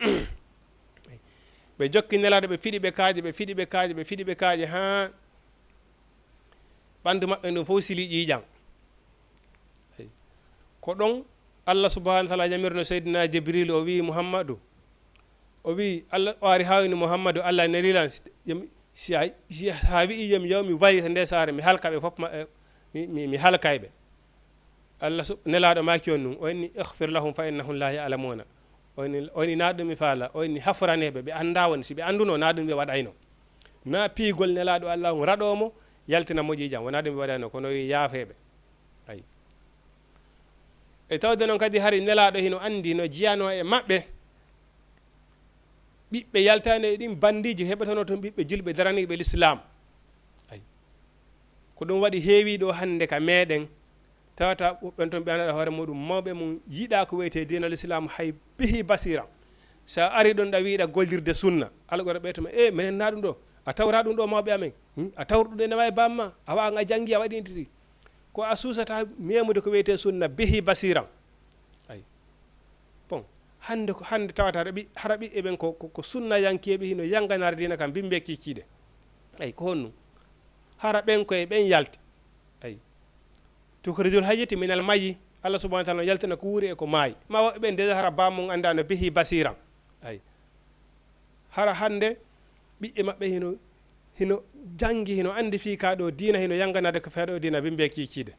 Ɓe jokki Nelaaɗo, ɓe fiɗi ɓe kaaƴe, ɓe fiɗi ɓe kaaƴe, ɓe fiɗi ɓe kaaƴe, haa ɓandu maɓɓe ndun fow sili ƴiiƴan. Ko ɗon Allah subhanahu wa ta'ala yamirno Seydina Jibril, o wi'i Muhammadu, o wi'i, Allah, o ari hawni Muhammadu, Allah nelii lan, si, yo mi, si a, si a wi'i yo mi, yo mi warita nde saare, mi halka ɓe fof, ma, eh, mi, mi, mi halkay ɓe. Allah sub-, Nelaaɗo maaki on ɗun, o inni, "Ighfir lahum fa innahum la ya'lamuna." O inni, o inni, "Na ɗun mi faala." O inni, "Haforanee ɓe, ɓe anndaa woni, si ɓe anndunoo, na ɗun ɓe waɗayno." Na piigol Nelaaɗo Allah on raɗoo mo, yaltina mo ƴiiƴan, wonaa ɗun ɓe waɗayno, kono o wi'i, "Yaafee ɓe." Ayi. E tawde non kadi hari Nelaaɗo hino anndi, hino jiyanoo e maɓɓe, ɓiɓɓe yaltaano e ɗin bandiiji, heɓotono ton ɓiɓɓe julɓe daraniiɓe Lislaam. Ayi. Ko ɗun waɗi heewii ɗoo hannde ka meɗen, tawata woɓɓen ton ɓe anndaa hoore muɗum, mawɓe mum yiɗaa ko wi'etee diina Lislaam hay bihi basiran. Si a arii ɗon ɗa wi'uɗaa gollirde sunna, Alqur'aana ɓe tuma, "E, menen na ɗun ɗoo, a tawraa ɗun ɗoo mawɓe amen, hmm? A tawru ɗun e nawa e bamma, a wa'an a janngi, a waɗi ɗi." Ko a suusataa meemude ko wi'etee sunna bihi basiran. Ayi. Bon, hannde ko, hannde tawata hara ɓi-, hara ɓiɓɓe ɓen ko, ko, ko sunnayankeeɓe hino yannganaade diina kan bimbe kiikiiɗe. Ayi, ko honɗun? Hara ɓen ko e ɓen yalti. Ayi. Tukhrijul hayyati minal mayyi. Allah subhanahu wa ta'ala no yaltina ko wuuri e ko maayi. Ma woɓɓe ɓen déjà hara bammun anndaa no bihi basiran. Ayi. Hara hannde ɓiɓɓe maɓɓe hino, hino janngi, hino anndi fii kaa ɗoo diina, hino yannganaade ko fii ɗoo diina bimbe kiikiiɗe.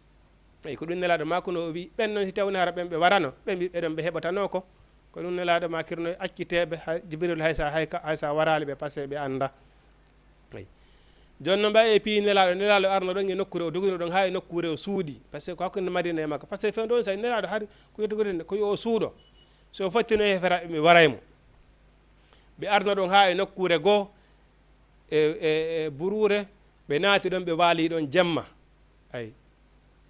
Eyi, ko ɗun Nelaaɗo maakunoo, o wi'i, ɓen non si tawno hara ɓen ɓe warano, ɓen ɓiɓɓe ɗon ɓe heɓotanoo ko, Ko ɗum Nelaaɗo maakirno acciteeɓe, hay, Jibril hay sa, hay ka, hay sa waraali ɓe, parce que ɓe annda. Ay. Jooni non ɓay e piyi Nelaaɗo, Nelaaɗo arno ɗon e nokkuure, o dogino ɗon haa e nokkuure o suuɗi. Parce que ko hakkunde Madina e Makka. Parce que fewndo on sa Nelaaɗo hari ko yettude nde, ko yo o suuɗo. So o fottino e fera, mi waray mo. Ɓe arno ɗon haa e nokkuure goo, e, e, e buruure, ɓe naati ɗon, ɓe waali ɗon jemma. Ay.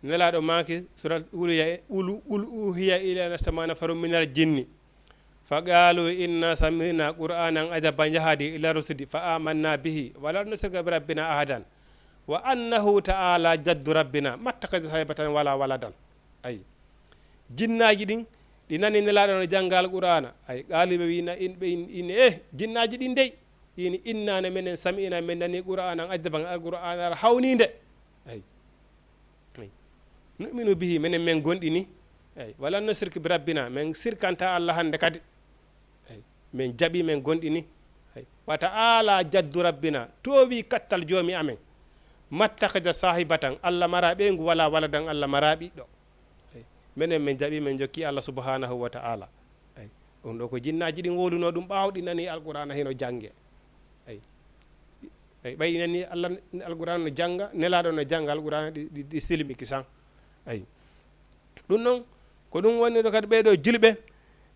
Nelaaɗo maaki, surat Uluhiya, ulu, ul uhiya ilayna sama nafarun minal jinni. Fa qaalu inna sami'na qur'anan ajaban yahdi ila rusdi fa amanna bihi wa lan nushrika bi rabbina ahadan. Wa annahu ta'ala jaddu rabbina mattakhadha sahibatan wala waladan. Ay. Jinnaaji ɗin, ɗi nani Nelaaɗo no jannga Alqur'aana. Ay, qaalu ɓe wiina, in, ɓe in, in, eh, jinnaaji ɗin dey. Ini inna ne menen sami'na, men nani qur'anan ajaban, Alqur'aana ara hawniinde. Ay. Ay. Nu'minu bihi, menen men gondini. Ay. Wa lan nushrik bi rabbina, men sirkanta Allah hande kadi. Ay. Men jaɓi, men gondini. Ay. Wa ta'ala jaddu rabbina, toowi kattal joomi amen. Mattakhadha sahibatan, Allah mara ɓeyngu wala waladan, Allah mara ɓiɗɗo. Ay. Menen men jaɓi, men jokki Allah subhanahu wa ta'ala. Ay. Ɗum ɗo ko jinnaaji ɗin wowluno ɗum ɓaawo ɗi nani Alqur'aana hino jannge. Ay. Ay, ɓay nani Allah, Alqur'aana no jannga, Nelaaɗo no jannga Alqur'aana, ɗi, ɗi, ɗi silmi kisan. Ay. Ɗum non, ko ɗum woni ɗo kadi ɓee ɗoo julɓe,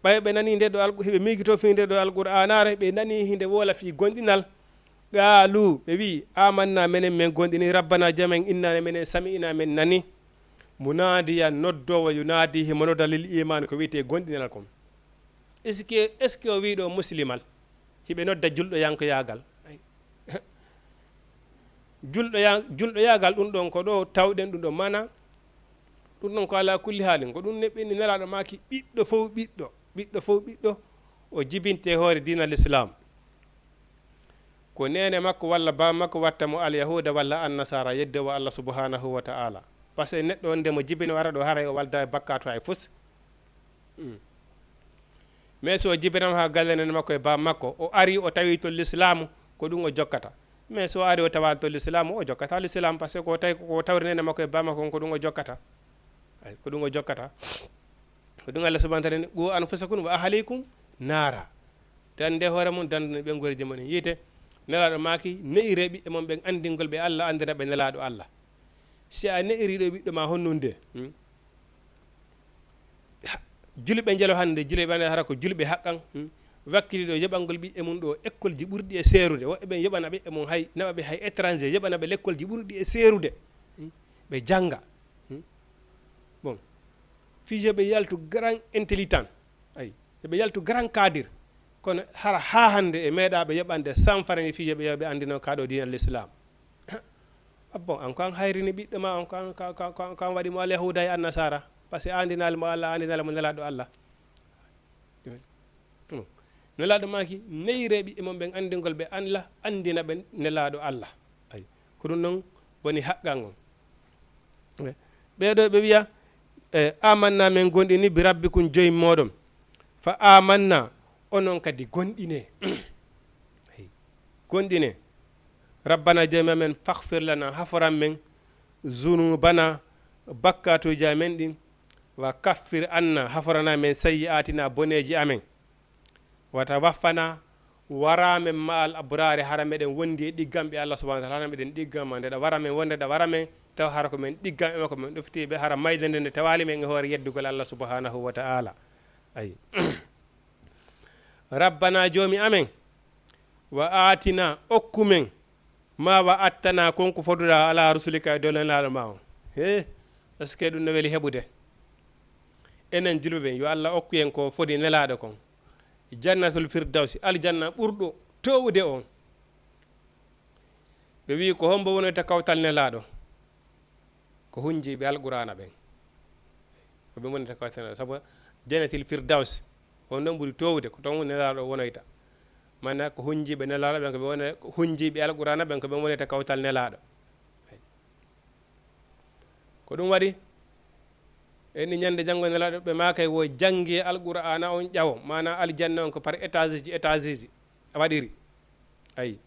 ɓay ɓe nani nde ɗo Alqu-, hiɓe miijitoo fii nde ɗo Alqur'aanaare, ɓe nani hinde woola fii gomɗinal. Qaalu, ɓe wi'i, "Aamannaa, menen men gomɗini, Rabbanaa, Joomi men, innaa, menen sami'naa, men nani, munaadiyan, noddoowo, yunaadii, himo nodda lil iimaani, ko wi'etee gomɗinal kon." Est-ce que, est-ce que o wi'i ɗoo muslimal? Hiɓe nodda julɗoyankoyaagal. Julɗoya-, julɗoyaagal ɗum ɗon ko ɗo tawɗen ɗum ɗon. Maanaa, ɗum ɗon ko alaa kulli haalin. Ko ɗum ne ɓenni Nelaaɗo maaki, ɓiɗɗo fow ɓiɗɗo, ɓiɗɗo fow ɓiɗɗo, o jibinte hoore diina Lislaam. Ko neene makko walla baaba makko watta mo Alyahuuda walla Annasaara, yedde wa Allah subhanahu wa ta'ala. Parce que neɗɗo on nde mo jibini o ara ɗo haray o walda e bakkaatu hay fus. Mm. Mais so o jibinama haa galle neene makko e baaba makko, o ari o tawi to Lislaamu, ko ɗum o jokkata. Mais so o ari o tawaali to Lislaamu, o jokkata Lislaamu, parce que ko tawi ko tawri neene makko e baaba makko on, ko ɗum o jokkata. Ay, ko ɗum o jokkata. Ko ɗum Allah subhanahu wa ta'ala ni, "Qu anfusakum wa ahlikum naara." Dande hoore mon, dande ɓe nguurdi mon e yiite. Nelaaɗo maaki, "Ne'iree ɓiɓɓe mon ɓen anndingol ɓe Allah, anndina ɓe Nelaaɗo Allah." Si a ne'irii ɗo ɓiɗɗo ma honnunde, hmm? Ha, julɓe njelo hannde, julɓe ɓe annda hara ko julɓe haqqan, hmm? Wakkiliiɗo yoɓangol ɓiɓɓe mum ɗo ekkolji ɓurɗi e seerude. Woɓɓe ɓen yoɓana ɓiɓɓe mum hay, naɓa ɓe hay étranger, yoɓana ɓe lekkolji ɓurɗi e seerude, hmm? Ɓe jannga. Hmm? Bon, fii yo ɓe yaltu grand intelligent. Ay, yo ɓe yaltu grand cadre. Kono hara haa hannde e meeɗaa ɓe yoɓande cent francs fii yo ɓe, yo ɓe anndino kaa ɗo diina l'islam. Ah bon, an ko an hayrini ɓiɗɗo ma, on ko an, ko, ko, ko, ko an waɗi mo Alyahuuda e Annasaara. Parce que a anndinaali mo Allah, a anndinaali mo Nelaaɗo Allah. Hmm. Nelaaɗo maaki, "Ne'iree ɓiɓɓe mon ɓen anndingol ɓe Allah, anndina ɓe Nelaaɗo Allah." Ay, ko ɗum non woni haqqan on. Ɓee ɗoo ɓe wi'a, e, "Aamannaa, men gomɗini bi rabbikum, Joomi mooɗon. Fa aamannaa, onon kadi gomɗinee." Ay, gomɗinee. "Rabbanaa, Joomi amen, faghfir lanaa, haforan men, zunuubanaa, bakkaatuuji amen ɗin, wa kaffir annaa, haforanaa men, sayyi'aatinaa, boneeji amen." Wa tawaffanaa, waraa men ma'al abraari, hara meɗen wondi e ɗigganɓe Allah subhanahu wa ta'ala, hara meɗen ɗiggan ma, nde ɗa wara men, wonde ɗa wara men, taw hara ko men ɗigganɓe ma, ko men ɗoftiiɓe, hara mayde nde nde tawaali men e hoore yeddugol Allah subhanahu wa ta'ala. Ay. Rabbanaa, Joomi amen, wa aatinaa, okku men, maa wa'adtanaa, kon ko foduɗaa, alaa rusulika, e dow nelaaɗo maa on. Hee, est-ce que ɗum no weli heɓude? Enen julɓe ɓen, yo Allah okku en ko fodi nelaaɗo kon. Jannatul Firdawsi, aljanna ɓurɗo toowude on. Ɓe wi'i, "Ko hombo wonoyta kawtal nelaaɗo?" Ko hunjiiɓe Alqur'aana ɓen. Ko ɓe wonata kawtal nelaaɗo. Sabu Jannatil Firdaws, on ɗon ɓuri toowude, ko ton nelaaɗo wonoyta. Maanaa ko hunjiiɓe nelaaɗo ɓen, ko ɓe wona-, ko hunjiiɓe Alqur'aana ɓen, ko ɓe wonata kawtal nelaaɗo. Ko ɗum waɗi, en ni ñande janngo nelaaɗo ɓe maakay wo janngi Alqur'aana on ƴawo, maanaa aljanna on ko par étageji, étageji waɗiri. Ayi.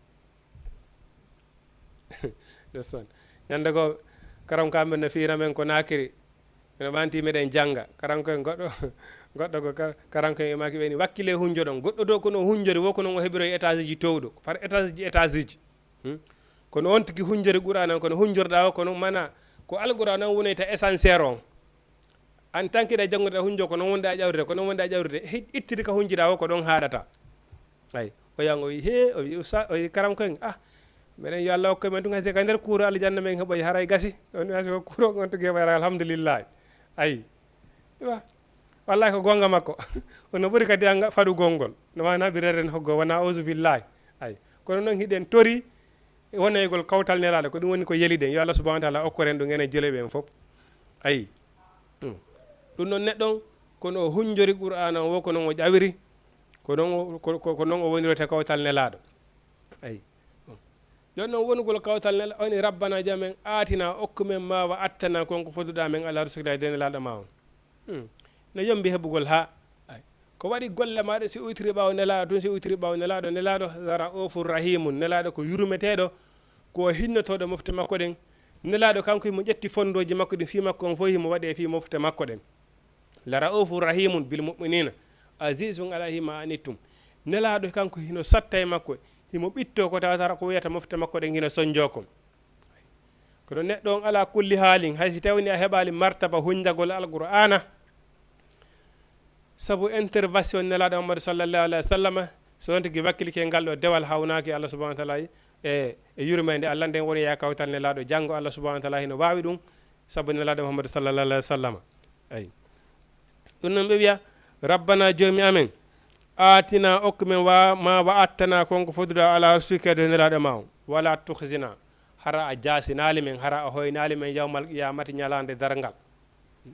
Ndeysaan. Ñande goo, karam ka men no fiyna men ko naakiri. Ene wanti meɗen jannga. Karanko en goɗɗo, goɗɗo ko kar-, karanko en e maaki ɓe ni, "Wakkile hunjoɗon." Goɗɗo to kono o hunjori, wo kono o heɓiroy étageji towɗo, par étageji, étageji. Hmm? Kono on tigi hunjori Qur'aana on, kono hunjorɗaa o, kono mana ko Alqur'aana on wonoyta essentiel on. En tant que ɗa janngorɗa hunjo, ko non wonɗa ƴawrude, ko non wonɗa ƴawrude. Hi-, ittiri ka hunjiɗaa o, ko ɗon haaɗata. Ay, o yan o wi, "Hee," o wi, "Usta-," o wi, "Karamko en, ah, meɗen yo Allah hokku men tun, hay si ka nder kuuro aljanna men heɓoy, haray gasi." On wi, "Hay si ko kuuro on tigi heɓoy, haray alhamdulillahi." Ay, wa-, wallahi ko goonga makko. Ono ɓuri kadi anga faɗugol ngol. No maana ɓireren hoggo, wona auzu billahi. Ay, kono non hiɗen tori wonoygol kawtal Nelaaɗo, ko ɗum woni ko yeliɗen. Yo Allah subhanahu wa taala okkoren ɗum enen juulɓe ɓen fof. Ayi. Hmm. Ɗum ɗon neɗɗo on, kono o hunjori Qur'aana on, wo ko non o ƴawiri, ko non o, ko, ko, ko non o wonirta kawtal Nelaaɗo. Ayi. Jooni non wonugol kawtal Nelaaɗo, o ni, "Rabbana, Joomi men, aatina, okku men, ma wa'adtana, kon ko foduɗaa men, alaa rusulikaa, e dow Nelaaɗo maa on." Hmm. No yombi heɓugol haa. Ay. Ko waɗi golle maa ɗe, si uytiri ɓaawo Nelaaɗo tun, si uytiri ɓaawo Nelaaɗo, Nelaaɗo la ra'ufur rahimun, Nelaaɗo ko yurmeteeɗo, ko hinnotooɗo mofte makko ɗen. Nelaaɗo kanko himo ƴetti fondooji makko ɗin, fii makko on fof himo waɗi e fii mofte makko ɗen. La ra'ufur rahimun bil mu'minina, azizun alayhi ma anittum. Nelaaɗo kanko hino satta e makko, himo ɓittoo ko tawata ko wiyata mofte makko ɗen hino sonjoo kon. Kono neɗɗo on, alaa kulli haalin, hay si tawni a heɓaali martaba hunjagol Alqur'aana, sabu intervention Nelaaɗo Muhammadu sallallahu alayhi wa sallam, so on tigi wakkilike ngal ɗo dewal hawnaaki Allah subhanahu wa taala e, e yurmeende Allah, nden woni ya kawtal Nelaaɗo. Janngo Allah subhanahu wa taala hino waawi ɗum, sabu Nelaaɗo Muhammadu sallallahu alayhi wa sallam. Ay. Ɗum non ɓe wi'a, "Rabbana, Joomi amen, aatina, okku men wa-, ma wa'adtana, kon ko foduɗaa, alaa rusulika, e dow Nelaaɗo maa on. Wala tukhzina, hara a jaasinaali men, hara a hoynaali men, yawmal qiyamati, ñalaande darngal."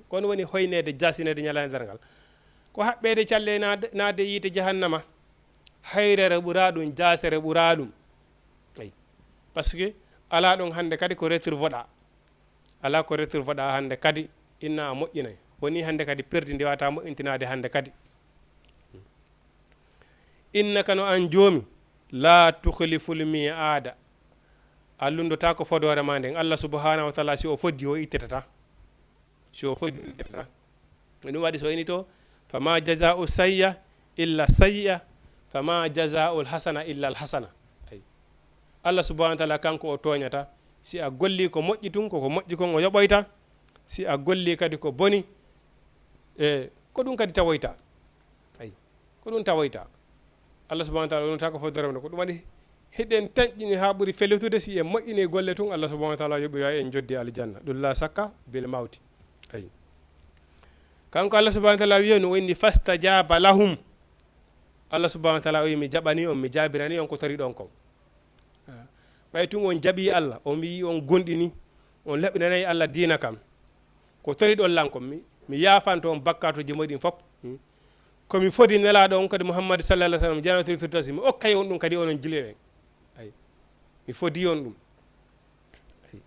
Ko on woni hoyneede, jaasineede ñalaande darngal. Ko haɓɓeede calle naade, naade yiite jahannama, hayrere ɓuraa ɗum, jaasere ɓuraa ɗum. Ay. Parce que alaa ɗum hannde kadi ko retirvoɗaa. Alaa ko retirvoɗaa hannde kadi, inna a moƴƴinay. Woni hannde kadi perdi ndi waawataa moƴƴintinaade hannde kadi. Innaka, no an Joomi, laa tukhliful mi'aada. A lunndotaako fodoore maa nden. Allah subhanahu wa taala, si o fodii, o ittitataa. Si o fodii, o ittitataa. Ɗum waɗi so ini to, "Fama jazaa'u sayyi'a illa sayyi'a, fama jazaa'ul hasana illa al hasana." Ay. Allah subhanahu wa taala kanko o tooñata. Si a golli ko moƴƴi tun, ko ko moƴƴi kon o yoɓoyta. Si a golli kadi ko boni, e, ko ɗum kadi tawoyta. Ay. Ko ɗum tawoyta. Allah subhanahu wa taala wonata ko fof darande. Ko ɗum waɗi hiɗen tanƴini haa ɓuri felitude si en moƴƴini golle tun, Allah subhanahu wa taala yoɓira en joddi aljanna. Ɗum la sakka bil mawti. Ay. Kanko Allah subhanahu wa taala wi'i no o inni, "Fastajaba lahum." Allah subhanahu wa taala o wi'i, "Mi jaɓani on, mi jaabirani on ko toriɗon kon." Ɓay tun on jaɓi Allah, on wi'i on gomɗini, on laɓinanay Allah diina kan. Ko toriɗon lan kon, mi, mi yaafanto on bakkaatuuji moɗin fof. Hmm. Ko mi fodi Nelaaɗo on kadi Muhammad sallallahu alaihi wasallam, Jannatul Firdawsi, mi okkay on ɗum kadi onon juulɓe ɓen. Ay. Mi fodi on ɗum. Ay.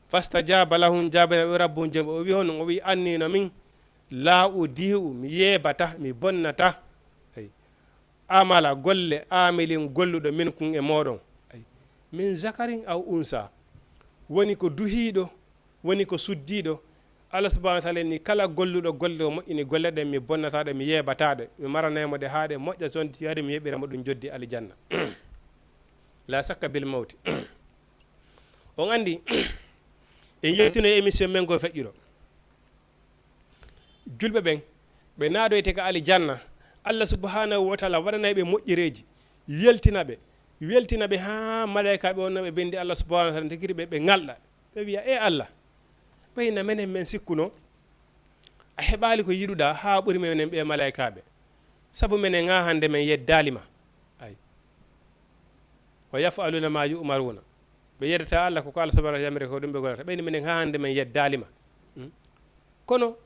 Fastajaba lahum, jaabana ɓe Rabbuhum Jom, o wi honno, o wi anni no min, la udi'u, mi yeebata, mi bonnata. Ay. Amala, golle, amilin, golluɗo, minkum, e mooɗon. Ay. Min zakarin aw unsa, woni ko duhiiɗo, woni ko suddiiɗo. Allah subhanahu wa taala ni kala golluɗo golle o moƴƴini golle ɗen, mi bonnataa ɗe, mi yeebataa ɗe, mi maranay mo ɗe haa ɗe moƴƴa, so on tigi hari mi yeɓira mo ɗum joddi aljanna. La sakka bil mawti. On andi, en yewtino e émission men goo feƴƴuɗo. Julɓe ɓen, ɓe naadoyte ka aljanna, Allah subhanahu wa taala waɗanay ɓe moƴƴereeji, weltina ɓe, weltina ɓe haa malaykaaɓe on no ɓe bendi Allah subhanahu wa taala, tigi ɓe, ɓe ŋalɗa, ɓe wi'a, "Ee Allah, ɓay na menen men sikkuno a heɓaali ko yiɗuɗaa haa ɓuri menen ɓee malaykaaɓe, sabu menen haa hannde men yeddaali ma." Ay. "Wa yaf'aluna ma yu'maruna." Ɓe yeddata Allah, ko ko Allah subhanahu wa taala yamiri ko ɗum ɓe gollata. Ɓayni minen haa hannde men yeddaali ma. Hmm? Kono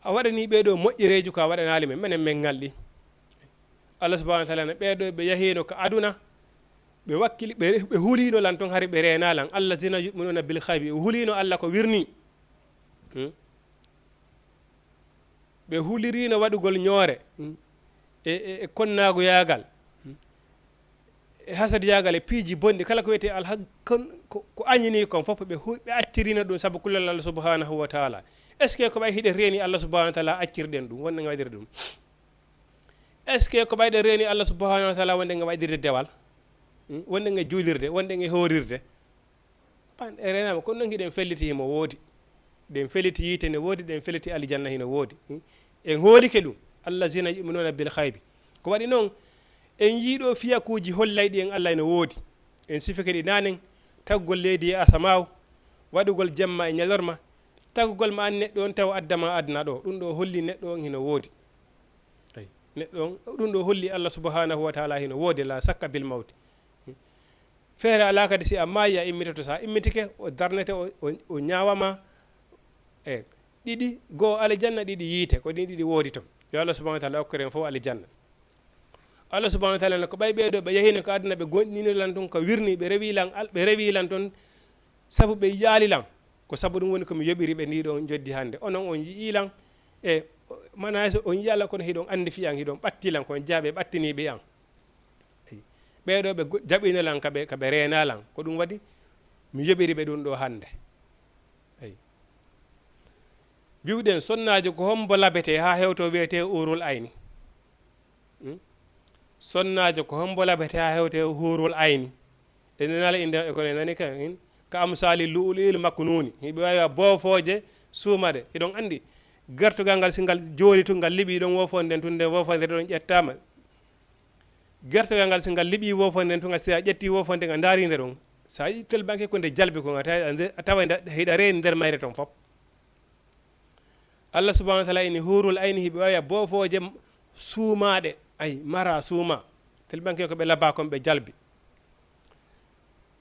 a waɗanii ɓee ɗoo moƴƴereeji ko a waɗanaali men, menen men ŋalɗi. Allah subhanahu wa taala ne ɓee ɗoo ɓe yahiino ka aduna, ɓe wakkili, ɓe, ɓe huliino lan ton, hari ɓe reenaa lan. "Allazina yu'minuna bil ghaybi", ɓe huliino Allah ko wirnii. Hmm? Ɓe huliriino waɗugol ñoore, e, e, e konnaagoyaagal, e hasadiyaagal, e piiji bonɗi, kala ko wiyetee alha-, kon, ko, ko añinii kon fof, ɓe hu-, ɓe acciriino ɗum sabu kulol Allah subhanahu wa taala. Est-ce que ko ɓay hiɗen reeni Allah subhanahu wa taala accirɗen ɗum, wonde nga waɗirde ɗum? Est-ce que ko ɓay ɗen reeni Allah subhanahu wa taala wonde nga waɗirde dewal? Hmm? Wonde nga juulirde, wonde nga hoorirde? Pan-, e reenaama, kono noon hiɗen felliti himo woodi. Ɗen felliti yiite ne woodi, ɗen felliti aljanna hino woodi. Hmm? En hoolike ɗum. Allazina yu'minuna bil ghaybi. Ko waɗi noon, en yiiɗo fiyakuuji hollayɗi en Allah ino woodi. En sifike ɗi naanen, tagugol leydi e asamaaw, waɗugol jemma e ñalorma, tagugol ma an neɗɗo on taw adda ma aduna ɗo. Ɗum ɗo holli neɗɗo on hino woodi. Ay, neɗɗo on, ɗum ɗo holli Allah subhanahu wa taala hino woodi, la sakka bil mawti. Feere alaa kadi si a maayi a immitoto, so a immitike, o darnete, o, o, o ñaawama e ɗiɗi, goo aljanna, ɗiɗi yiite, ko ɗin ɗiɗi woodi ton. Yo Allah subhanahu wa taala okkor en fof aljanna. Allah subhanahu wa taala ne ko ɓay ɓee ɗoo ɓe yahiino ka aduna, ɓe gonɗinino lan ton, ka wirni, ɓe rewi lan, al-, ɓe rewi lan ton, sabu ɓe yaali lan. Ko sabu ɗum woni ko mi yoɓiri ɓe ndii ɗoo njoddi hannde. Onon on yi'ii lan, e, mana so on yi'aa lan, kono hiɗon anndi fii an, hiɗon ɓatti lan, kono jaaɓe ɓattiniiɓe an. Eyi. Ɓee ɗoo ɓe go-, jaɓino lan ka ɓe, ka ɓe reenaa lan. Ko ɗum waɗi mi yoɓiri ɓe ɗum ɗoo hannde. Eyi. Wi'uɗen sonnaajo ko hombo labetee haa hewto wi'etee uurul ayni? Hmm? Sonnaajo ko hombo labetee haa hewtee huurul ayni? E nanaala innde maɓɓe kono e nani ka, hin, ka amsaali lu'lu'il maknuuni. Hiɓe waawi wa boofooje suumaɗe. Hiɗon anndi, gertogal ngal, si ngal joori tun, ngal liɓii ɗon woofonde nden tun, nden woofonde ɗon ƴettaama. Gertogal ngal, si ngal liɓii woofonde nden tun, si a ƴettii woofonde ngal, ndaarinde ɗon. So a yi'ii tel banke ko nde jalbi kon, a tawa, a tawa nde, hiɗa reeni nder mayre ton fof. Allah subhanahu wa taala ini huurul ayni hiɓe waawi boofooje suumaaɗe, ay, mara suuma. Tel banke ko ɓe labaa kon ɓe jalbi.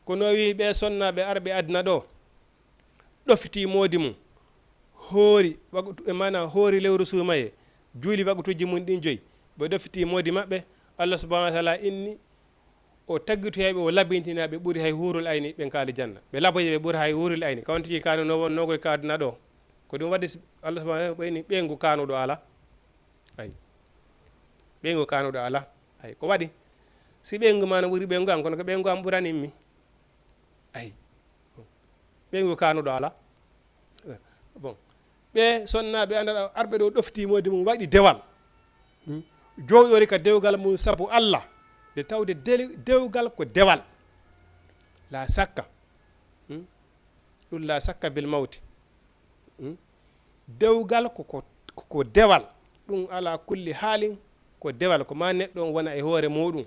Kono o wi'i ɓee sonnaaɓe arɓe aduna ɗoo, ɗoftii moodi mum, hoori waqtu, e maanaa hoori lewru suumayee, juuli waqtuuji mum ɗin joyi, ɓe ɗoftii moodi maɓɓe, Allah subhanahu wa taala inni o taggitoyay ɓe, o labintinay ɓe ɓuri hay huurul ayni ɓen ka aljanna. Ɓe laboye ɓe ɓuri hay huurul ayni. Ka on tigi kaanu no wonnoo koy ka aduna ɗoo. Ko ɗum waɗi si Allah subhanahu wa taala ɓeyni ɓeyngu kaanuɗo alaa. Ay. Ɓeyngu kaanuɗo alaa. Ay. Ko waɗi? Si ɓeyngu maa no ɓuri ɓeyngu an, kono ko ɓeyngu an ɓurani mi. Ay. Ɓeyngu kaanuɗo alaa. Bon. Ɓe sonnaaɓe andal arɓe ɗoo ɗoftii moodi mum waɗi dewal. Hmm. Jooɗori ka dewgal mum sabu Allah. Nde tawde deli-, dewgal ko dewal. La sakka. Hmm. Ɗum la sakka bil mawti. Hmm. Dewgal ko, ko, ko dewal. Ɗum ala kulli haalin ko dewal. Ko maa neɗɗo on wona e hoore muuɗum.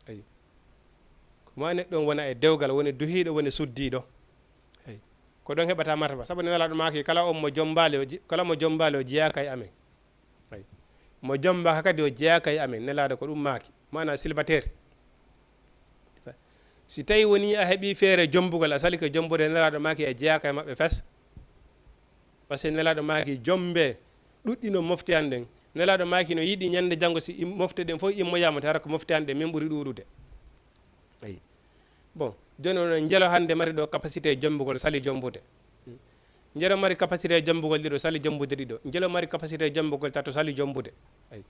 Ayi. Ko maa neɗɗo on wona e dewgal, woni duhiiɗo, woni suddiiɗo. Ayi. Ko ɗon heɓata martaba. Sabu Nelaaɗo maaki, kala on mo jombaali o ji-, kala mo jombaali o jeyaaka e amen. Ayi. Mo jombaaka kadi o jeyaaka e amen. Nelaaɗo ko ɗum maaki. Maanaa célibataire. Si tawi woni a heɓi feere jombugol, a salike jombude, Nelaaɗo maaki a jeyaaka e maɓɓe fes. Parce que Nelaaɗo maaki jombe ɗuɗɗi no mofte an ɗen. Nelaaɗo maaki no yiɗi ñande janngo si im-, mofte ɗen fof immoyaama, tara ko mofte an ɗen min ɓuri ɗuuɗude. Ayi. Bon, jooni onon njelo hannde mari ɗo capacité jombugol, sali jombude. Njelo mari capacité jombugol ɗiɗo, sali jombude ɗiɗo. Njelo mari capacité jombugol tato, sali jombude. Ayi.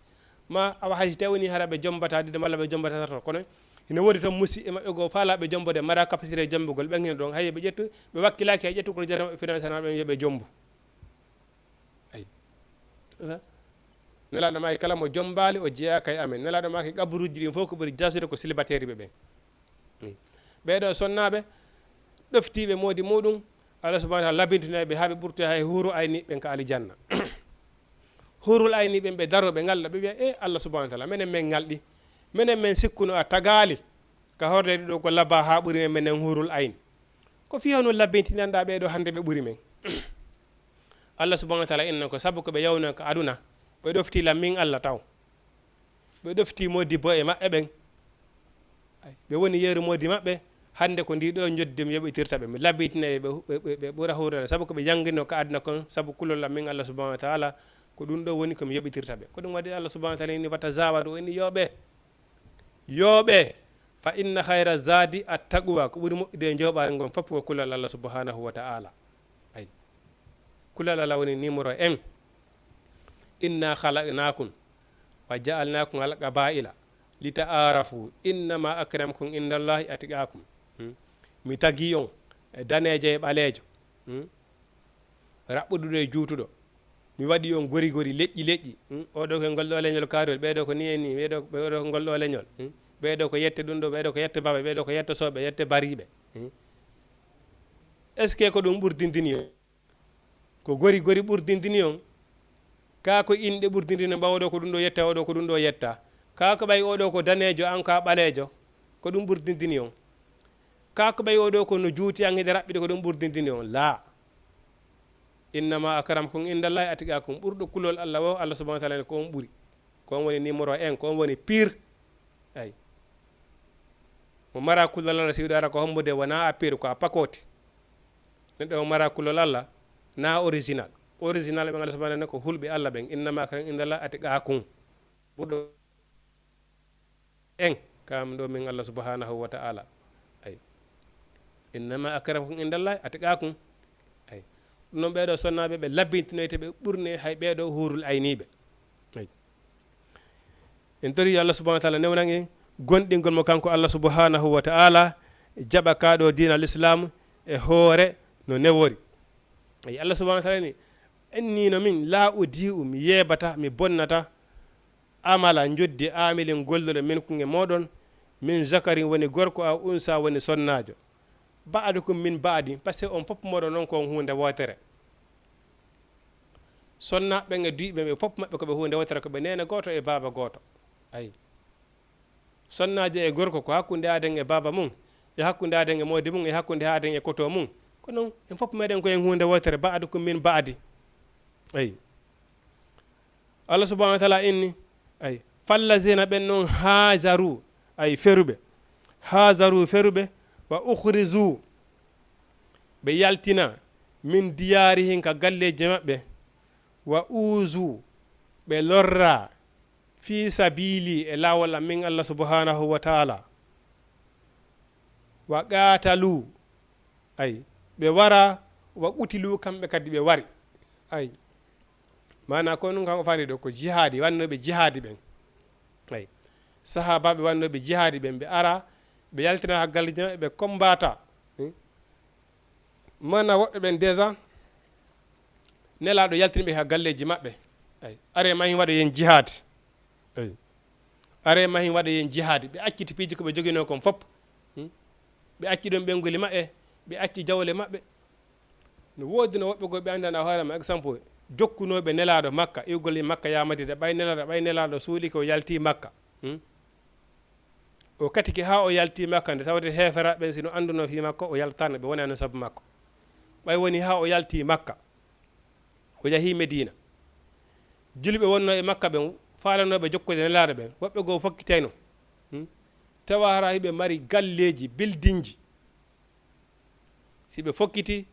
Ma awa hay si tawi woni hara ɓe jombata ɗiɗo malla ɓe jombata tato, kono hino woodi ton musiɓɓe maɓɓe goo faalaaɓe jombude, mara capacité jombugol, ɓen hino ɗon. Hay ɓe ƴettu, ɓe wakkilaaki e ƴettu ko jara maɓɓe financé na ɓen yo ɓe jombu. Ayi. Nelaaɗo maaki kala mo jombaali o jeyaaka e amen. Nelaaɗo maaki qaburuuji ɗin fof ko ɓuri jasude ko célibataire ɓe ɓen. Ɓee ɗoo sonnaaɓe, ɗoftiiɓe moodi muuɗum, Allah subhanahu wa taala labintinay ɓe haa ɓe ɓurtoya hay huuru ayni ɓen ka aljanna. Huurul ayni ɓen ɓe daroo ɓe ngalɗa, ɓe wi'a, "E Allah subhanahu wa taala, menen men ngalɗi, menen men sikkuno a tagaali ka horleeɗi ɗoo ko labaa haa ɓuri men, menen huurul ayni. Ko fii honno labintinanɗaa ɓee ɗoo hannde ɓe ɓuri men?" Allah subhanahu wa taala inna ko sabu ko ɓe yawnoo ka aduna, ɓe ɗoftii lan min Allah taw. Ɓe ɗoftii moodibbo e maɓɓe ɓen. Ay, ɓe woni yeru moodi maɓɓe. Hannde ko ndii ɗoo njoddi mi yoɓitirta ɓe. Mi labbitinay ɓe, ɓe, ɓe, ɓe ɓura huurere. Sabu ko ɓe jannginoo ka aduna kon, sabu kulol am min Allah subhanahu wa taala, ko ɗum ɗoo woni ko mi yoɓitirta ɓe. Ko ɗum waɗi Allah subhanahu wa taala inni, "Wa tazawadu," o inni, "Yooɓee. Yooɓee. Fa inna khayra zadi at-taqwa." Ko ɓuri moƴƴude e jooɓaare ngon fof ko kulol Allah subhanahu wa taala. Ay. Kulol Allah woni numéro un. "Inna khalaqnakum wa ja'alnakum al qabaila li ta'arafu, innama akramakum indallahi atqakum." Hmm? Mi tagi on e daneejo e ɓaleejo. Hmm? raɓɓuɗuɗo e juutuɗo. Mi waɗi on gori gori, leƴƴi leƴƴi. Hmm? Oo ɗoo ko ngol ɗoo leñol kaarol, ɓee ɗoo ko nii e nii, ɓee ɗoo, ɓee ɗoo ko ngol ɗoo leñol. Hmm? Ɓee ɗoo ko yette ɗum ɗoo, ɓee ɗoo ko yette baaba, ɓee ɗoo ko yette sooɓe, yette bariiɓe. Hmm? Est-ce que ko ɗum ɓurdintini on? Ko gori gori ɓurdintini on? Kaa ko inɗe ɓurdintini on, ɓay oo ɗoo ko ɗum ɗoo yetta, oo ɗoo ko ɗum ɗoo yetta? Kaa ko ɓay oo ɗoo ko daneejo, an ko a ɓaleejo, ko ɗum ɓurdintini on? Kaa ko ɓay oo ɗoo ko no juuti, an hiɗa raɓɓiɗi, ko ɗum ɓurdintini on? Laa. Innama akramakum indallahi atqakum. Ɓurɗo kulol Allah o, Allah subhanahu wa taala ne ko on ɓuri. Ko on woni numéro un, ko on woni pire. Ay. Mo mara kulol Allah, si wiɗo ara ko hombo de, wona a pire, ko a pakoti. Neɗɗo mo mara kulol Allah, na original. Original ɓen Allah subhanahu wa taala ko hulɓe Allah ɓen. Innama akramakum indallahi atqakum. Ɓurɗo en, kam ɗo min Allah subhanahu wa ta'ala. Ay. Innama akramakum indallahi atqakum. Ay. Ɗum noon ɓeeɗo sonnaaɓe, ɓe labbintinoyte, ɓe ɓurne hay ɓeeɗo huurul ayniiɓe. Ay. En tori Allah subhanahu wa ta'ala newnan en gonɗingol mo kanko Allah subhanahu wa ta'ala, jaɓa kaa ɗo diina l'islam e hoore no newori. Ay, Allah subhanahu wa ta'ala ni, inni no min, la udi'u, mi yeebata, mi bonnata, amala njoddi amilin golluɗo minkum e mooɗon, min zakarin woni gorko, aw unsa woni sonnaajo. Ba'dukum min ba'di, parce que on fof mooɗon on ko on huunde wootere. Sonnaaɓe ɓen e duyɓe ɓen, ɓe fof maɓɓe ko ɓe huunde wootere, ko ɓe neene gooto e baaba gooto. Ay. Sonnaajo e gorko ko hakkunde aaden e baaba mum, e hakkunde aaden e moodi mum, e hakkunde aaden e koto mum. Ko non, en fof meɗen ko en huunde wootere, ba'dukum min ba'di. Ay. Allah subhanahu wa ta'ala inni, ay, fallazina ɓen non haajaru, ay, feruɓe. Haajaru feruɓe, wa ukhrizu, ɓe yaltina, min diyaarihim ka galleeji maɓɓe, wa uuzu, ɓe lorra, fi sabili e laawol am min Allah subhanahu wa ta'ala, wa qatalu, ay, ɓe wara, wa qutilu, kamɓe kadi ɓe wari. Ay. Maana ko nun kan o faani ɗo ko jihaadi, wannooɓe jihaadi ɓen. Ay. Sahaabaaɓe wannooɓe jihaadi ɓen, ɓe ara, ɓe yaltina ka galleeji maɓɓe, ɓe kombata. Hmm? Maana woɓɓe ɓen déjà, Nelaaɗo yaltini ɓe ka galleeji maɓɓe. Ay. Are mahin waɗoyen jihaadi. Ay. Are mahin waɗoyen jihaadi. Ɓe acciti piiji ko ɓe joginoo kon fof. Hmm? Ɓe acci ɗon ɓennguli maɓɓe, ɓe acci jawle maɓɓe. No woodi no woɓɓe goo ɓe anndanaa hoore ma, exemple, jokkunooɓe Nelaaɗo Makka, iwgol e Makka yaa Madina, ɓay Nelaaɗo, ɓay Nelaaɗo suuɗike o yaltii Makka. Hmm? O katike haa o yaltii Makka, nde tawde heeferaaɓe ɓen, si no anndunoo fii makko, o yaltaano ɓe, wonaa no sabu makko. Ɓay woni haa o yaltii Makka, o yahii Madiina. Julɓe wonnoo e Makka ɓen, faalanooɓe jokkude Nelaaɗo ɓen, woɓɓe goo fokkitayno. Hmm? Tawa hara hiɓe mari galleeji, buildingji. Si ɓe fokkiti,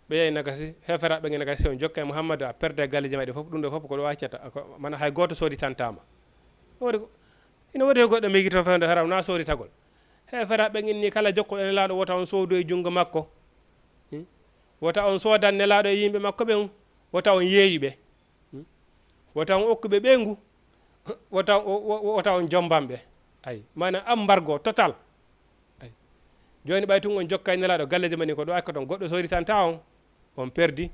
ɓe yahi nagasi, heeferaaɓe ɓen nagasi, si on jokkay Muhammadu, a perde galleeji maa ɗi fof, ɗum ɗo fof ko ɗo accata, ko, mana hay gooto sooditantaa ma. Ɗum waɗi ko, ina woodi ko goɗɗo miijitoo fewndo haram, naa sooditagol. Heeferaaɓe ɓen inni kala jokkuɗo Nelaaɗo, wota on soodu e junngo makko. Hmm? Wota on soodan Nelaaɗo e yimɓe makko ɓen, wota on yeeyu ɓe. Hmm? Wota on okku ɓe ɓeyngu, wota, wo-, wo-, wota on jomban ɓe. Ay, maanaam embargo total. Ay. Jooni ɓay tun on jokkay Nelaaɗo galleeji mon ɗin ko ɗo acca ton, goɗɗo sooditantaa on, on perdi.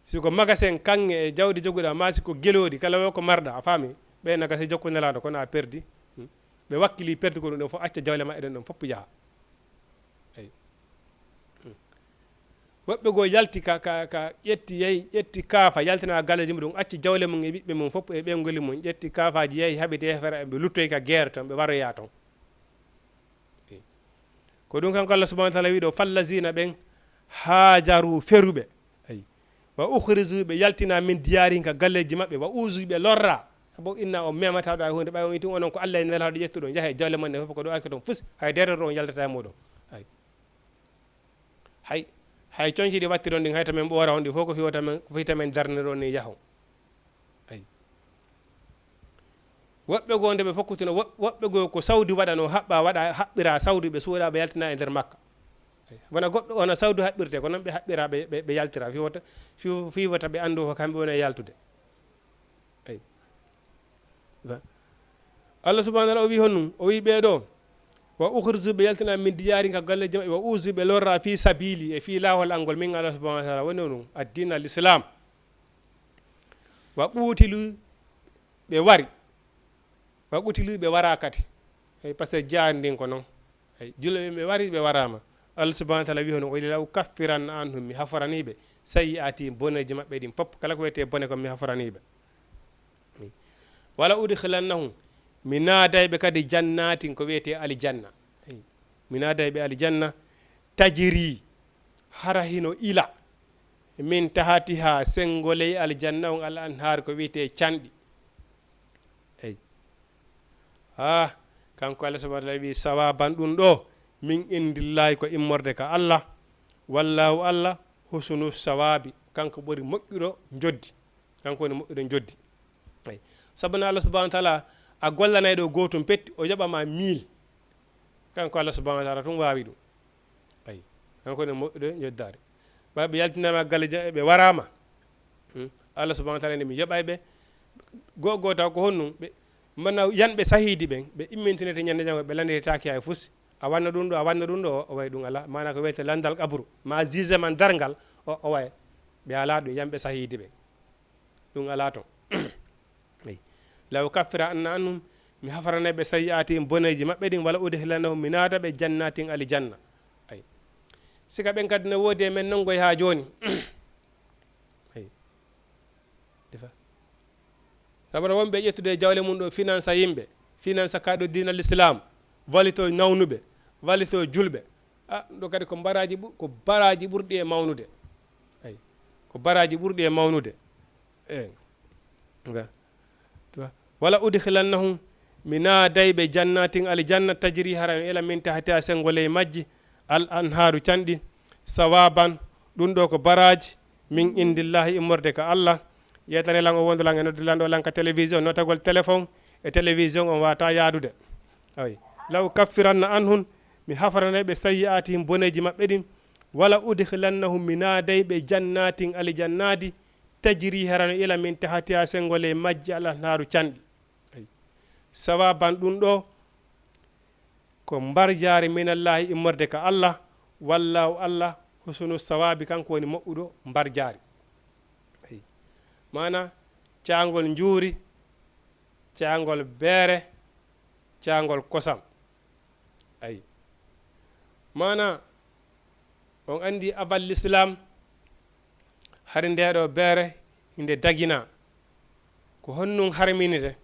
Si ko magasin kaŋŋe e jawdi joguɗaa, maa si ko gelooɗi, kala wo ko marɗaa, a faami? Ɓe nagasi jokku Nelaaɗo, kono a perdi. Hmm. Ɓe wakkilii perdi ko ɗum ɗon fof, acca jawle maɓɓe ɗen ɗon fof yaha. Ay. Hmm. Woɓɓe goo yalti ka, ka, ka ƴetti, yahi, ƴetti kaafa, yaltina galleeji mum ɗum, acci jawle mum e ɓiɓɓe mum fof e ɓeynguuli mum, ƴetti kaafaaji, yahi haɓiti heeferɓe, ɓe luttoyi ka geere ton, ɓe waroyaa ton. Ko ɗum kanko Allah subhanahu wa ta'ala wi'i ɗo, fallazina ɓen haajaru feruɓe, ay, wa ukhrizu ɓe yaltina min diyaarihim ka galleeji maɓɓe, wa uzu ɓe lorra, sabu inna on memata ɗo hay huunde, ɓay on itti onon ko Allah e Nelaaɗo ƴettuɗon, yaha e jawle mon ɗen fof ko ɗo acca ton fus, hay deetere on yaltata e muɗum. Ay. Hay, hay conci ɗi wattiron ɗin, hay to men ɓoora on ɗi fof ko fii wota men, ko fii to men darniro ni yahon. Ay. Woɓɓe goo nde ɓe fokkutino, wo-, woɓɓe goo ko sawdi waɗanoo haɓɓa, waɗa, haɓɓira sawdi ɓe suuɗa ɓe yaltina e nder Makka. Ay. Wona goɗɗo ona sawdi haɓɓirte, ko non ɓe haɓɓira ɓe, ɓe, ɓe yaltira, fii wota, fii, fii wota ɓe anndu ko kamɓe woni e yaltude. Ay. Ba-, Allah subhanahu wa ta'ala o wi'i honɗum? O wi'i ɓee ɗoo, Wa ukhrizu, ɓe yaltina min diyaari ka galleeji maɓɓe, wa uzu, ɓe lorra fi sabili, e fi laawol an ngol, min Allah subhanahu wa ta'ala, woni ɗum addiina l'islam. Wa qutilu, ɓe wari. Wa qutilu, ɓe wara kadi. Ey, parce que jihaadi ndin ko non. Ey, julɓe ɓe wari, ɓe waraama. Allah subhanahu wa ta'ala wi hono, o ila la ukaffiranna anhum, mi haforanii ɓe, sayyi'aatihim, boneeji maɓɓe ɗin fof, kala ko wiyetee bone kon, mi haforanii ɓe. Wala udkhilannahum, mi naaday ɓe kadi jannatin, ko wiyetee aljanna. Ey, mi naaday ɓe aljanna, tajri, hara hino ila, min tahtiha, senngo ley aljanna on, al anhar, ko wiyetee canɗi. Ey. Ah, kanko Allah subhanahu wa ta'ala wi, sawaban, ɗum ɗo, min indillahi, ko immorde ka Allah, wallahu, Allah, husnu sawabi, kanko ɓuri moƴƴuɗo njoddi, kanko woni moƴƴuɗo njoddi. Ey. Sabu no Allah subhanahu wa ta'ala, a gollanay ɗo gootum petti, o yoɓa ma mille. Kanko Allah subhanahu wa ta'ala tun waawi ɗum. Ey. Kanko woni moƴƴuɗo njoddaade. Ɓay ɓe yaltinaama galle ja-, ɓe waraama. Hmm. Allah subhanahu wa ta'ala ne mi yoɓay ɓe. Go go taw ko honɗum ɓe mana yanɓe sahiidi ɓen, ɓe immintinete ñande jango, ɓe landetetaake hay fus. A wanna ɗum ɗo, a wanna ɗum ɗo, o way ɗum ala. Maana ko wiyete landal qabru. Ma jugement darngal, o, o way. Ɓe ala ɗum yanɓe sahiidi ɓen. Ɗum alaa ton. Ey. La ukaffiranna anhum, mi hafaranay ɓe sayyi'aatihim, boneeji maɓɓe ɗin, wala udkhilannahum, mi naata ɓe jannatin, aljanna. Ey. Sika ɓen kadi no woodi e men non goy haa jooni. Ey. Defa. Sabu wonɓe ƴettude e jawle mum ɗo, finansa yimɓe, finansa ka ɗo diina l'islam, wallito nawnuɓe, wallito julɓe. Ah, ɗum ɗo kadi ko mbaraaji ɓu-, ko baraaji ɓurɗi e mawnude. Ey. Ko baraaji ɓurɗi e mawnude. Ey. Nga. Tuwa. Wala udkhilannahum, mi naaday ɓe jannatin aljanna tajri hara no ila min tahtiha senngo ley majji al anhaaru canɗi sawaban, ɗum ɗo ko baraaji min indillahi immorde ka Allah. Yetane lan o wondu lan e nodde lan ɗo lan ka télévision, notagol téléphone e télévision on wata yaadude. Awi. Law kaffiranna anhum, mi hafaranay ɓe sayyi'atihim boneeji maɓɓe ɗin, wala udkhilannahum, mi naaday ɓe jannatin aljannaadi, tajri hara no ila min tahtiha senngo ley majji al anhaaru canɗi. Ayi. Sawaban ɗum ɗo ko mbarjaari minallahi immorde ka Allah, wallahu Allah husnu sawabi kanko woni moƴƴuɗo mbarjaari. Ayi. Maana caangol njuuri, caangol beere, caangol kosam. Ayi. Maana on anndi abal l'islam hari nde ɗo beere hinde dagina. Ko honɗum harminire?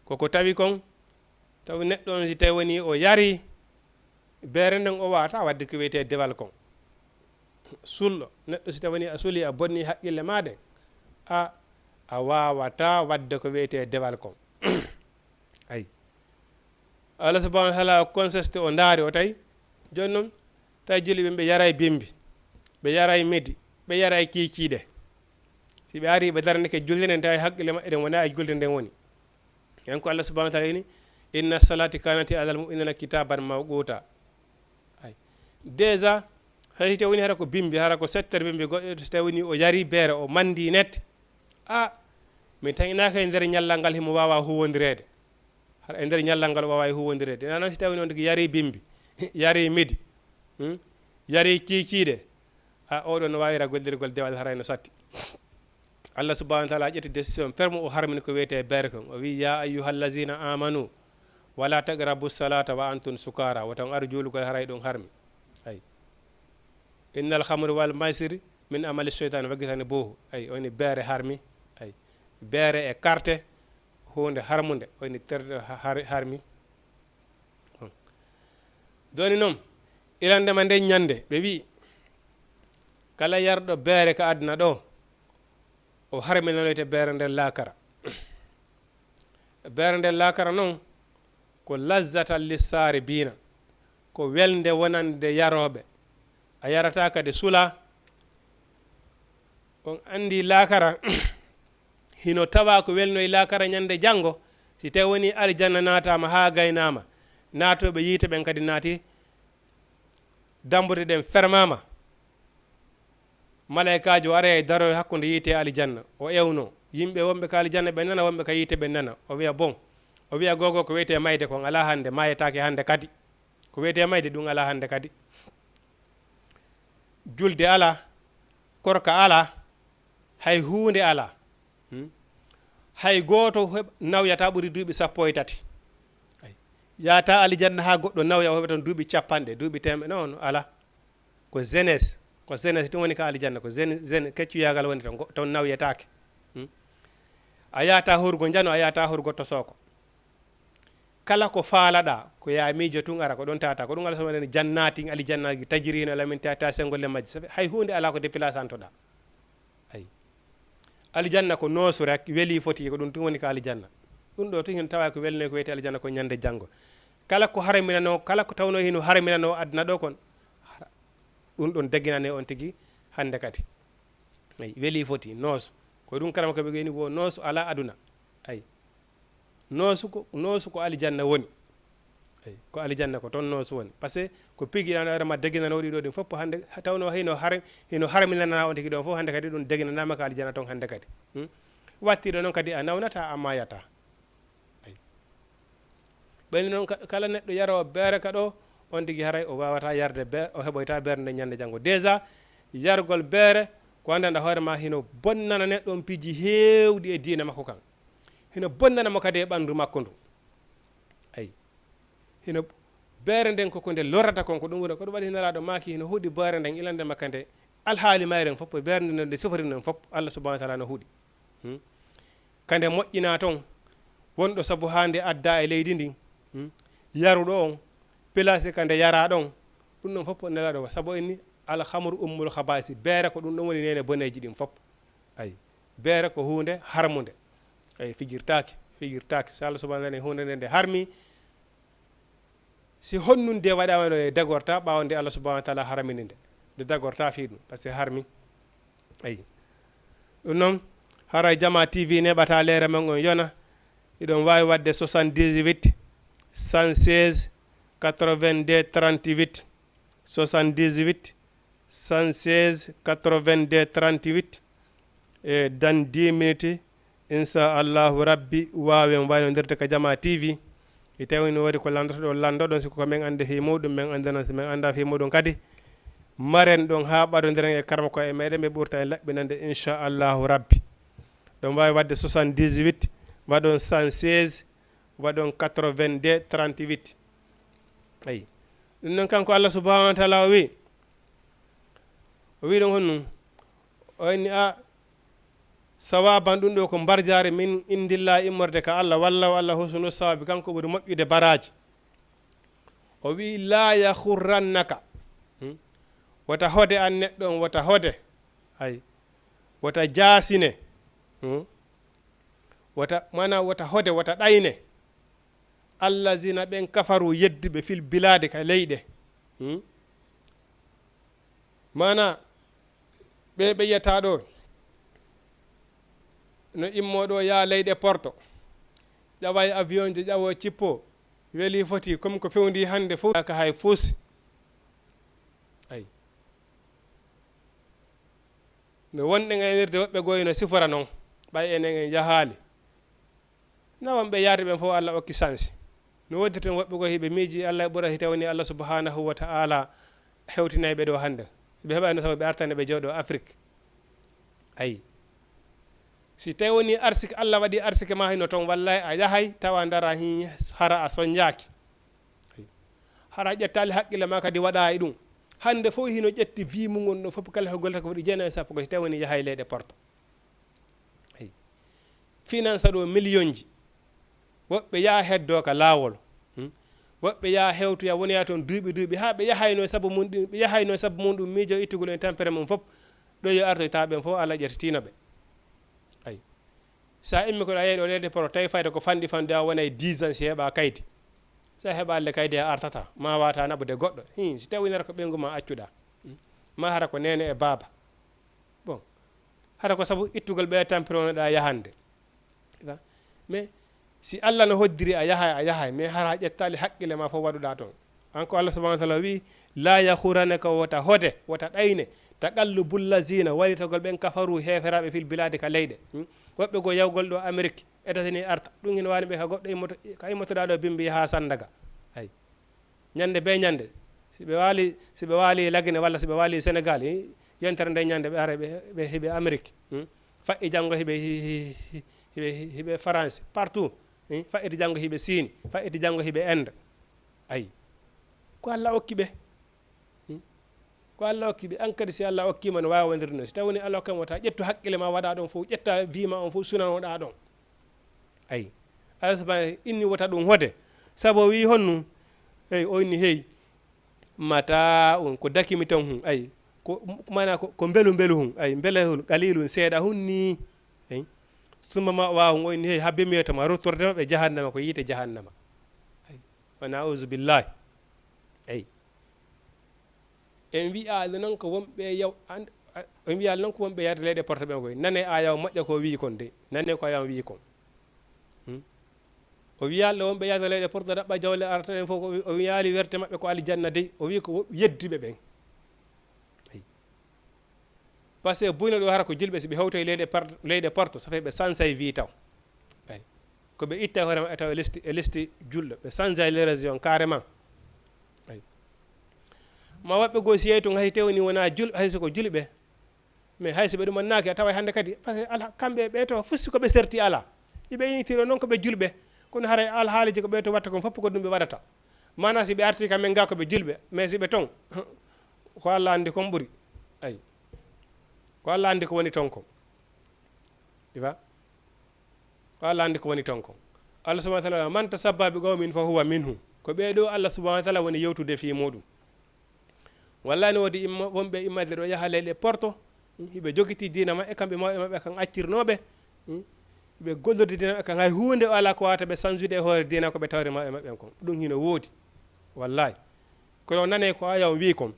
Ko ko tawi kon, tawi neɗɗo on si tawi woni o yari beere nden o waata wadde ko wiyetee dewal kon. Sulɗo, neɗɗo si tawi woni a suli a bonni haqqille maa ɗen, a, a waawata wadde ko wiyetee dewal kon. Ayi. Allah subhanahu wa ta'ala o constate o ndaari o tawi. Jooni non, tawi julɓe ɓen ɓe yaray bimbi, ɓe yaray midi, ɓe yaray kiikiiɗe. Si ɓe ari ɓe darnike julde nden tawi haqqille maɓɓe ɗen wona e julde nden woni. Yen ko Allah subhanahu wa ta'ala ini, inna salati kanati alal mu'minina kitaban mawquta. Ay. Déjà, hay si tawi woni hara ko bimbi, hara ko settere bimbi goɗɗo, so tawi woni o yari beere, o mandi net, a, mi taƴinaaka e nder ñallal ngal himo waawa huwondireede. Hara e nder ñallal ngal o waaway huwondireede. Nana si tawi noon tigi yari bimbi, yari midi, hmm? Yari kiikiiɗe, a, oɗo no waawira gollirgol dewal haray no satti. Allah subhanahu wa ta'ala ƴetti décision ferme o harmini ko wiyetee beere kon. O wi'i, "Ya ayyuhallazina amanu, wala taqrabu salata wa antum sukara." Wota on aru juulugol haray ɗum harmi. Ay. "Innal khamru wal maisiri min amali shaytan fajtanibuhu." Ay, o ni beere harmi. Ay. Beere e karte, huunde harmunde, o ni ter-, ha-, har-, harmi. Bon. Jooni non, ilande ma nden ñande, ɓe wi'i, kala yarɗo beere ka aduna ɗo, o harminanoyte beere nden laakara. Beere nden laakara non, ko lazzatan lissaaribiina, ko welnde wonande yarooɓe. A yarataa kadi sulaa. On anndi laakara, hino tawaa ko welnoyi laakara ñande janngo, si tawi woni aljanna naataama haa gaynaama, naatooɓe yiite ɓen kadi naati, dambuɗe ɗen fermaama. Malaykaajo aray daroy hakkunde yiite e aljanna, o ewnoo. Yimɓe wonɓe ka aljanna ɓe nana, wonɓe ka yiite ɓe nana. O wi'a, "Bon, O wi'a, "Gogo, ko wi'etee mayde kon alaa hannde, maayetaake hannde kadi. Ko wi'etee mayde ɗum alaa hannde kadi." Julde alaa, korka alaa, hay huunde alaa. Hmm? Hay gooto heɓ-, nawyataa ɓuri duuɓi sappo e tati. Ay. Yahataa alijanna haa goɗɗo nawya, o heɓa ton duuɓi capanɗe, duuɓi teemɗe, non, alaa. Ko jeunesse, ko jeunesse ɗum woni ka alijanna, ko jeune, jeune, keccuyaagal woni ton, go-, ton nawyetaake. Hmm? A yahataa hurgo njano, a yahataa hurgo tosooko. Kala ko faalaɗaa, ko yaa miijo tun ara, ko ɗon tawata. Ko ɗum Alla subhanahu wa ta'ala, jannaatin, aljannaaji, tajri min tahtiha, sengol e majji. Sabi hay huunde alaa ko déplaçantoɗaa. Ay. Aljanna ko noosu rek, weli foti, ko ɗum tun woni ka aljanna. Ɗum ɗoo tun hino tawaa ko welnoo ko wi'etee aljanna ko ñande janngo. Kala ko haraminanoo, kala ko tawnoo hino haraminanoo aduna ɗoo kon, hara-, ɗum ɗon daginanee on tigi hannde kadi. Ay, weli foti, noosu. Ko ɗum karama ko ɓe geni wo noosu alaa aduna. Ay. Noosu ko, noosu ko aljanna woni. Ay, ko aljanna ko ton noosu woni. Parce que ko pigiɗaa no ma daginanoo ɗii ɗoo ɗin fof hannde, ha tawnoo hino har-, hino harminanaa on tigi ɗon fof hannde kadi ɗum daginanaama ka aljanna ton hannde kadi. Hmm? Wattii ɗoo non kadi a nawnataa, a maayataa. Ay. Ɓayni noon ka-, kala neɗɗo yaroowo beere ka ɗoo, on tigi haray o waawataa yarde be-, o heɓoytaa beere nden ñande janngo. Déjà, yargol beere ko anndanɗaa hoore maa hino bonnana neɗɗo on piiji heewɗi e diina makko kan. Hino bonnana mo kadi e ɓanndu makko ndu. Ay. Hino beere nden ko ko nde lorata kon, ko ɗum woni, ko ɗum waɗi Nelaaɗo maaki hino huɗi beere nden ilande makka nde alhaali mayre fof, beere nden nde sifori nden fof, Allah subhanahu wa ta'ala no huɗi. Hmm? Ka nde moƴƴinaa ton, wonɗo sabu haa nde addaa e leydi ndin, hmm? Yaruɗo on, pilaasi ka nde yaraa ɗon, ɗum ɗon fof Nelaaɗo, sabu inni, "Alhamru ummul khabaa'isi", beere ko ɗum ɗon woni neene boneeji ɗin fof. Ay, beere ko huunde harmunde. Ay, fijirtaake, fijirtaake. So Allah subhanahu wa ta'ala huunde nde nde harmi, si honnun de waɗaama no e dagorta, ɓaawo nde Allah subhanahu wa ta'ala haramini nde. Nde dagorta fii ɗum, parce que harmi. Ay. Ɗum noon, haray Jamaa T V neɓataa leere men on yona. Hiɗon waawi waɗde soixante-dix-huit, cent seize, quatre-vingt-deux, trente-huit. Soixante-dix-huit, cent seize, quatre-vingt-deux, trente-huit. E dans dix minutes, insha Allahu Rabbi, waawen waynondirde ka Jamaa T V. E tawi no woodi ko lanndata ɗon, lanndo ɗon, si ko men anndi fii muuɗum, men annda non, si men annda fii muuɗum kadi, maren ɗon haa ɓadondiren e karama ko e meɗen, ɓe ɓurta en laɓɓinande, insha Allahu Rabbi. Ɗon waawi waɗde soixante-dix-huit, waɗon cent seize, waɗon quatre-vingt-deux, trente-huit. Ayi. Ɗum noon kanko Allah subhanahu wa ta'ala o wi'i, o wi'i ɗon honɗum? O inni, a, sawaban, ɗum ɗo ko mbarjaari min indillah, immorde ka Allah, wallahu, Allah husnu sawabi, kanko ɓuri moƴƴude baraaji. O wi'i, la yakhurrannaka. Hmm? Wota hode an neɗɗo on, wota hode. Ay. Wota jaasine. Hmm? Wota, maana wota hode, wota ɗayne. Allazina, ɓen kafaru, yedduɓe, fil bilaadi, ka leyɗe. Hmm? Maana, ɓe, ɓe yi'ataa ɗo, no immoo ɗo yaa leyɗe porto, ƴaway avion je, ƴawo cippo, weli foti, comme ko fewndi hannde fof, ka hay fuus. Ay. No wonɗen aynirde woɓɓe goo ino sifora non, ɓay enen en yahaali. Na wonɓe yaade ɓen fof Allah okki sansi. No woodiri ton woɓɓe goo hiɓe miiji Allah e ɓura hite woni Allah subhanahu wa ta'ala hewtinay ɓe ɗo hannde. Si ɓe heɓayno sabu ɓe artane ɓe jooɗo Afrik. Ayi. Si tawi woni arsike Allah waɗi arsike ma hino ton, wallahi a yahay tawa ndara hin hara a sonjaaki. Ayi. Hara ƴettaali haqqille ma kadi waɗa e ɗum. Hannde fof hino ƴetti vie mun on ɗo fof kala ko gollata ko waɗi jeenayi sappo ko si tawi woni yahay leyɗe porto. Ayi. Finansa ɗo miliyonji. Woɓɓe yaa heddoo ka laawol. Hmm? Woɓɓe yaa hewtoya woniya ton duuɓi duuɓi haa ɓe yahayno e sabu mun ɗum, ɓe yahayno e sabu mun ɗum miijo ittugol en tampere mum fof. Ɗo yo artoyta ɓen fof Allah ƴettitino ɓe. Ayi. Sa immi ko ɗa yehi ɗo leyɗe poro tawi fayda ko fanɗi fanɗi a wonay dix ans si heɓa kaydi. Sa heɓaali kaydi a artata ma wata naɓude goɗɗo. Hin, si tawi nata ko ɓeyngu ma accuɗa. Hmm? Ma hara ko neene e baaba. Bon, hara ko sabu ittugol ɓe tampere wonɗa yahande. Mais si Allah no hoddiri a yahay, a yahay, mais hara a ƴettaali haqqille ma fof waɗuɗa toon. An ko Allah subhanahu wa ta'ala wi'i, la yakhurannaka, wota hode, wota ɗayne, taqallubul lazina, walitagol ɓen kafaru, heeferaaɓe, fil bilaadi, ka leyɗe. Hmm? Woɓɓe goo yawgol ɗo Amerik, États-Unis arta. Ɗum hino waani ɓe ka goɗɗo immoto, ka immotoɗaa ɗo Bimbi yaha Sandaga. Ay. Ñande be ñande. Si ɓe waali, si ɓe waali Lagine walla si ɓe waali Senegal, eh, yontere nde ñande ɓe ara ɓe, ɓe hiɓe Amérique. Hmm? Fa'i janngo hiɓe hi-, hi-, hi-, hiɓe hi-, hiɓe France, partout. Hmm? Fa'iti janngo hiɓe Sini, fa'iti janngo hiɓe Inde. Ay. Ko Alla okki ɓe. Hmm? Ko Alla okki ɓe. An kadi si Alla okkiima no waawi wondirde non. Si tawi woni Alla okkaama wota ƴettu hakkille ma waɗa ɗon fof, ƴetta vie ma on fof sunanoɗaa ɗon. Ay. Alla subhanahu inni wota ɗum hode. Sabu o wi'i honnu? Ey, o inni hey. Mata un ko dakimi ton hun. Ay. Ko, mana ko, ko mbelu mbelu hun. Ay, mbelehul qalilun seeɗa hun ni. Ay. Summa ma'waahum o inni hey, habbi mi yeto ma ruttorde maɓɓe jahannama ko yiite jahannama. Ay. Wa na'uzu billahi. Ay. En wi'aali non ko wonɓe yaw-, an-, a-, en wi'aali non ko wonɓe yahde leyɗe porto ɓen koy. Nane aaya o moƴƴa ko o wi'i kon de. Nane ko aaya o wi'i kon. Hmm? O wi'aali ɗo wonɓe yahde leyɗe porto ɗaɓɓa jawle arata ɗen fof ko o wi'aali werte maɓɓe ko aljanna dey. O wi'i ko wo-, yedduɓe ɓen. Ay. Parce que buyno ɗo hara ko julɓe si ɓe hewtoy leyɗe par-, leyɗe porto, ça fait ɓe sansay vie taw. Ay. Ko ɓe itta hoore maɓɓe taw e lesti, e lesti julɗo. Ɓe sansay les régions carrément. Ay. Ma woɓɓe goo si yehi tun hay tewni wona jul-, hay so ko julɓe. Mais hay so ɓe ɗumannaaki, a taway hannde kadi, parce que ala, kamɓe ɓe to, fusti ko ɓe serti ala. Iɓe initiro non ko ɓe julɓe. Kono haray alhaaliji ko ɓe to watta kon fof ko ɗum ɓe waɗata. Maana si ɓe arti ka men ga ko ɓe julɓe, mais si ɓe ton, ko Alla anndi kon ɓuri. Ay. Ko Alla anndi ko woni ton kon. Ifa? Ko Alla anndi ko woni ton kon. Allah subhanahu wa ta'ala, "Man tashabbaha bi qawmin fa huwa minhum." Ko ɓee ɗoo Allah subhanahu wa ta'ala woni yewtude fii muuɗum. Wallahi no woodi imma-, wonɓe immaade ɗo yaha leyɗe porto, hiɓe jogitii diina maɓɓe, kamɓe mawɓe maɓɓe kan accirnooɓe, hiɓe gollorde diina maɓɓe kan, hay huunde o alaa ko waawata ɓe sansude e hoore diina ko ɓe tawri mawɓe maɓɓe kon. Ɗum hino woodi. Wallahi. Kono nanee ko aaya on wi'i kon.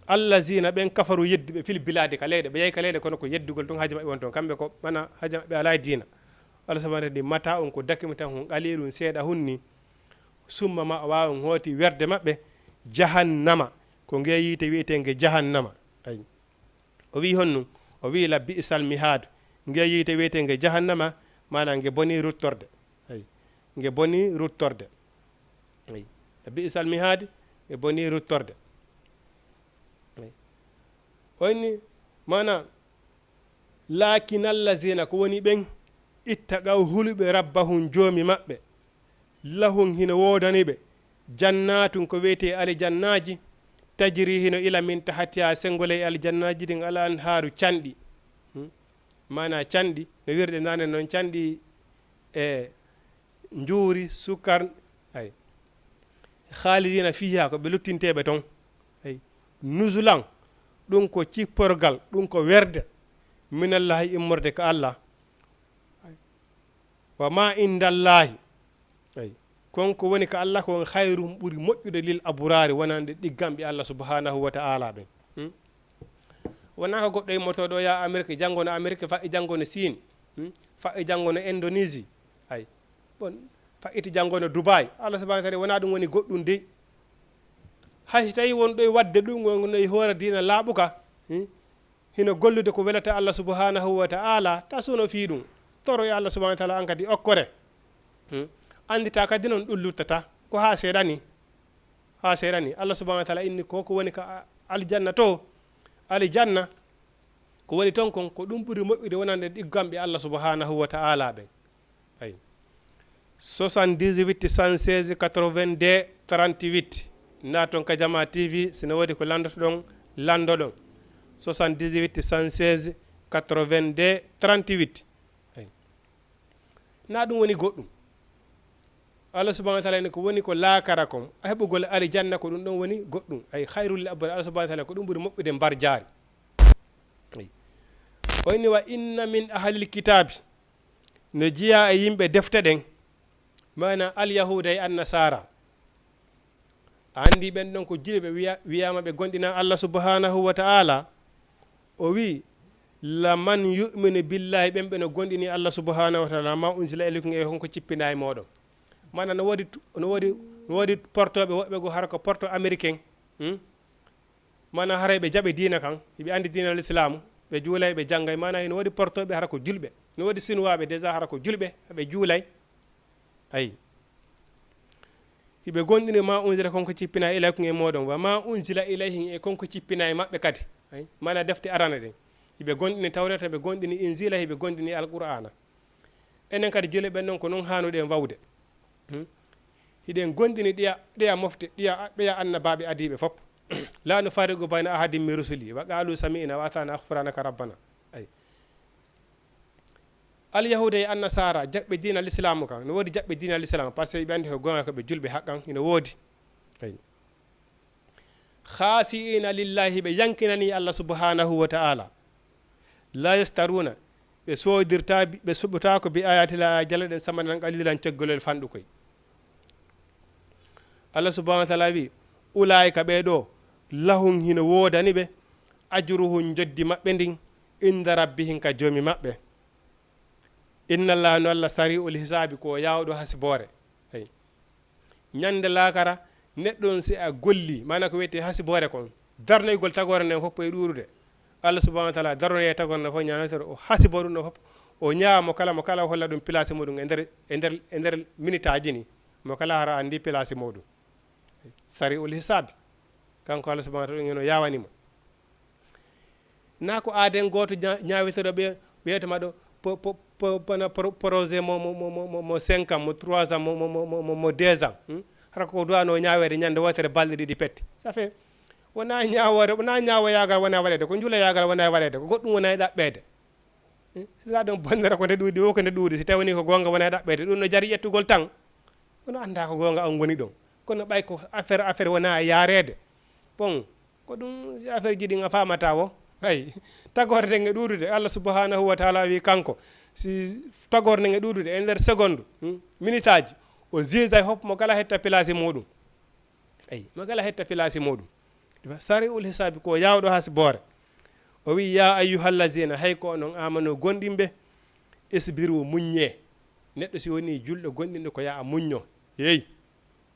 "Allazina", ɓen, "kafaru", yedduɓe, "fil biladi", ka leyɗe, ɓe yahi ka leyɗe, kono ko yeddugol tun haaju maɓɓe woni ton. Kamɓe ko ɓana haaju maɓɓe alaa e diina. Allah subhanahu wa ta'ala, "Mata un", ko dakimi tan hun, qalilun, seeɗa hun ni. "Summa ma'waahum", hooti werde maɓɓe, "jahannama", ko nge yiite wi'etenge jahannama. Ay. O wi'i honnu? O wi'i, "La bi'sal mihaadu." Nge yiite wi'etenge jahannama, maana nge boni ruttorde. Ay. Nge boni ruttorde. Ay. "La bi'sal mihaadi", nge boni ruttorde. Ay. O inni, maana, "Laakin allazina", ko woni ɓen, "ittaqaw", huluɓe, "rabbahum", Joomi maɓɓe, "lahum", hino woodani ɓe, "jannaatun", ko wi'etee aljannaaji, "tajri", hino ila, "min tahtiha", senngo ley aljannaaji ɗin, "al anhaaru", canɗi. Hmm? Maanaa canɗi, no wi'irɗe naane non, canɗi e njuuri, sukar, ay. "Khalidina fiha", ko ɓe luttinteeɓe ton. Ay. "Nuzulan", ɗum ko cipporgal, ɗum ko werde, "minallahi", immorde ka Allah. Ay. "Wa ma indallahi", ay, kon ko woni ka Allah kon, "khayrun", ɓuri moƴƴude, "lil abraari", wonande ɗigganɓe Allah subhanahu wa ta'ala ɓen. Hmm? Wonaa ko goɗɗo immotoo ɗo yaha Amerique, janngo no Amerique, fa'i janngo no Siin, hmm? Fa'i janngo no Indonésie. Ay. Bon, fa'iti janngo no Dubai. Allah subhanahu wa ta'ala, wonaa ɗum woni goɗɗum dey. Hay si tawi won ɗo e waɗde ɗum, won no e hoore diina laaɓuka, hmm? Hino gollude ko welata Allah subhanahu wa ta'ala, ta suno fii ɗum. Toro e Allah subhanahu wa ta'ala an kadi okkore. Hmm? Anndita kadi non ɗum luttata. Ko haa seeɗa ni. Haa seeɗa ni. Allah subhanahu wa ta'ala inni ko, ko woni ka a-, aljanna to. Aljanna. Ko woni ton kon, ko ɗum ɓuri moƴƴude wonande ɗigganɓe Allah subhanahu wa ta'ala ɓen. Ay. Soixante-dix-huit, cent seize, quatre-vingt-deux, trente-huit. Naaton ka Jamaa T V, si no woodi ko lanndotoɗon, lanndoɗon. Soixante-dix-huit, cent seize, quatre-vingt-deux, trente-huit. Ay. Na ɗum woni goɗɗum. Allah subhanahu wa ta'ala ene ko woni ko laakara kon, a heɓugol aljanna ko ɗum ɗon woni goɗɗum. Ay, "khayrul lil abrar", Allah subhanahu wa ta'ala ko ɗum ɓuri moƴƴude mbarjaari. Ay. O inni, "Wa inna min ahlil kitaabi", no jeyaa e yimɓe defte ɗen, maana Alyahuuda e Annasaara. A anndi ɓen ɗon ko julɓe, wiya-, wiyaama ɓe gomɗinaa Allah subhanahu wa ta'ala. O wi'i, "Laman yu'minu billahi", ɓen ɓe no gomɗini Allah subhanahu wa ta'ala, "ma unzila ilaykum", e kon ko cippinaa e mooɗon. Maana no woodi tu-, no woodi, no woodi portooɓe woɓɓe goo hara ko porto américain, hmm? Maana haray ɓe jaɓi diina kan, hiɓe anndi diina Lislaamu, Ɓe juulay, ɓe janngay, maana hino woodi portooɓe hara ko julɓe. No woodi sinuwaaɓe déjà hara ko julɓe, ɓe juulay. Ayi. Hiɓe gondini ma unzila kon ko cippina ilaykum e mooɗon, wa ma unzila ilayhim e kon ko cippina e maɓɓe kadi. Ayi. Maana defte arana ɗen. Hiɓe gondini Tawreeta, ɓe gondini Inzila, hiɓe gondini Alqur'aana. Enen kadi julɓe ɓen non ko non haanuɗen wawde. Hmm? Hiɗen gondini ɗiya, ɗiya mofte, ɗiya, ɓeya annabaaɓe adiiɓe fof. La nufarriqu bayna ahadin min rusuli, wa qaalu sami'na wa ata'na ghufranaka rabbana. Ay. Alyahuuda e Annasaara, jaɓɓe diina Lislaamu kan, no woodi jaɓɓe diina Lislaamu, parce que ɓe anndi ko goonga ko ɓe julɓe haqqan, hino woodi. Ay. Khashi'ina lillahi, ɓe yankinani Allah subhanahu wa ta'ala. La yashtaruna, ɓe soodirta, ɓe suɓotaako bi ayati la jala ɗen samanan qalilan ceggolel fanɗukoy. Allah subhanahu wa ta'ala wi, ulaa'ika ɓee ɗoo, lahum hino woodani ɓe, ajruhum njoddi maɓɓe ndin, inda rabbihim ka Joomi maɓɓe. Inna Allaha no Allah sari'ul hisaabi ko yaawɗo hasiboore. Hey. Ñande laakara, neɗɗo on si a golli, maana ko wiyetee hasiboore kon, darnoygol tagoore nden fof e ɗuuɗude. Allah subhanahu wa ta'ala darnoye tagoore nden fof ñaanotoro, o hasibo ɗum ɗon fof, o ñaawa mo kala, mo kala o holla ɗum pilaasi muɗum e nder, e nder, e nder minitaaji ni, mo kala hara anndi pilaasi muɗum. Sari'ul hisaabi. Kanko Allah subhanahu wa ta'ala ɗum en o yaawani mo. Naa ko aaden gooto ña-, ñaawitoɗo ɓe, ɓe wiyata ma ɗo, po-, po-, po-, pono pro-, projet mo, mo, mo, mo, mo, mo cinq ans, mo trois ans, mo, mo, mo, mo, mo, mo deux ans. Hmm? Hara ko duwano ñaaweede ñande wootere balɗe ɗiɗi petti. Ça fait, wonaa ñaawoore, wonaa ñaawoyaagal wonaa waɗeede, ko njuloyaagal wonaa waɗeede, ko goɗɗum wonaa e ɗaɓɓeede. Hmm? Si ɗum bonnere ko nde ɗuuɗi, wo ko nde ɗuuɗi, si tawii ko goonga wonaa e ɗaɓɓeede, ɗum no jari ƴettugol tan. Kono anndaa ko goonga on ngoni ɗon. Kono ɓay ko affaire, affaire wonaa e yaareede. Bon, ko ɗum si affaire ji ɗin a faamataa wo. Ay, tagorde nden e ɗuuɗude. Allah subhanahu wa ta'ala wi kanko, si tagorde nden e ɗuuɗude, e nder seconde, hmm, minitaaji, o jugeay fof mo kala hetta pilaasi muɗum. Ay, mo kala hetta pilaasi muɗum. Sari'ul hisaabi ko yaawɗo hasiboore. O wi, "Ya ayyuhallazina, hay ko onon amanu gomɗinɓe, isbiru, muññee." Neɗɗo si woni julɗo gomɗinɗo ko ya a muñño. Hey,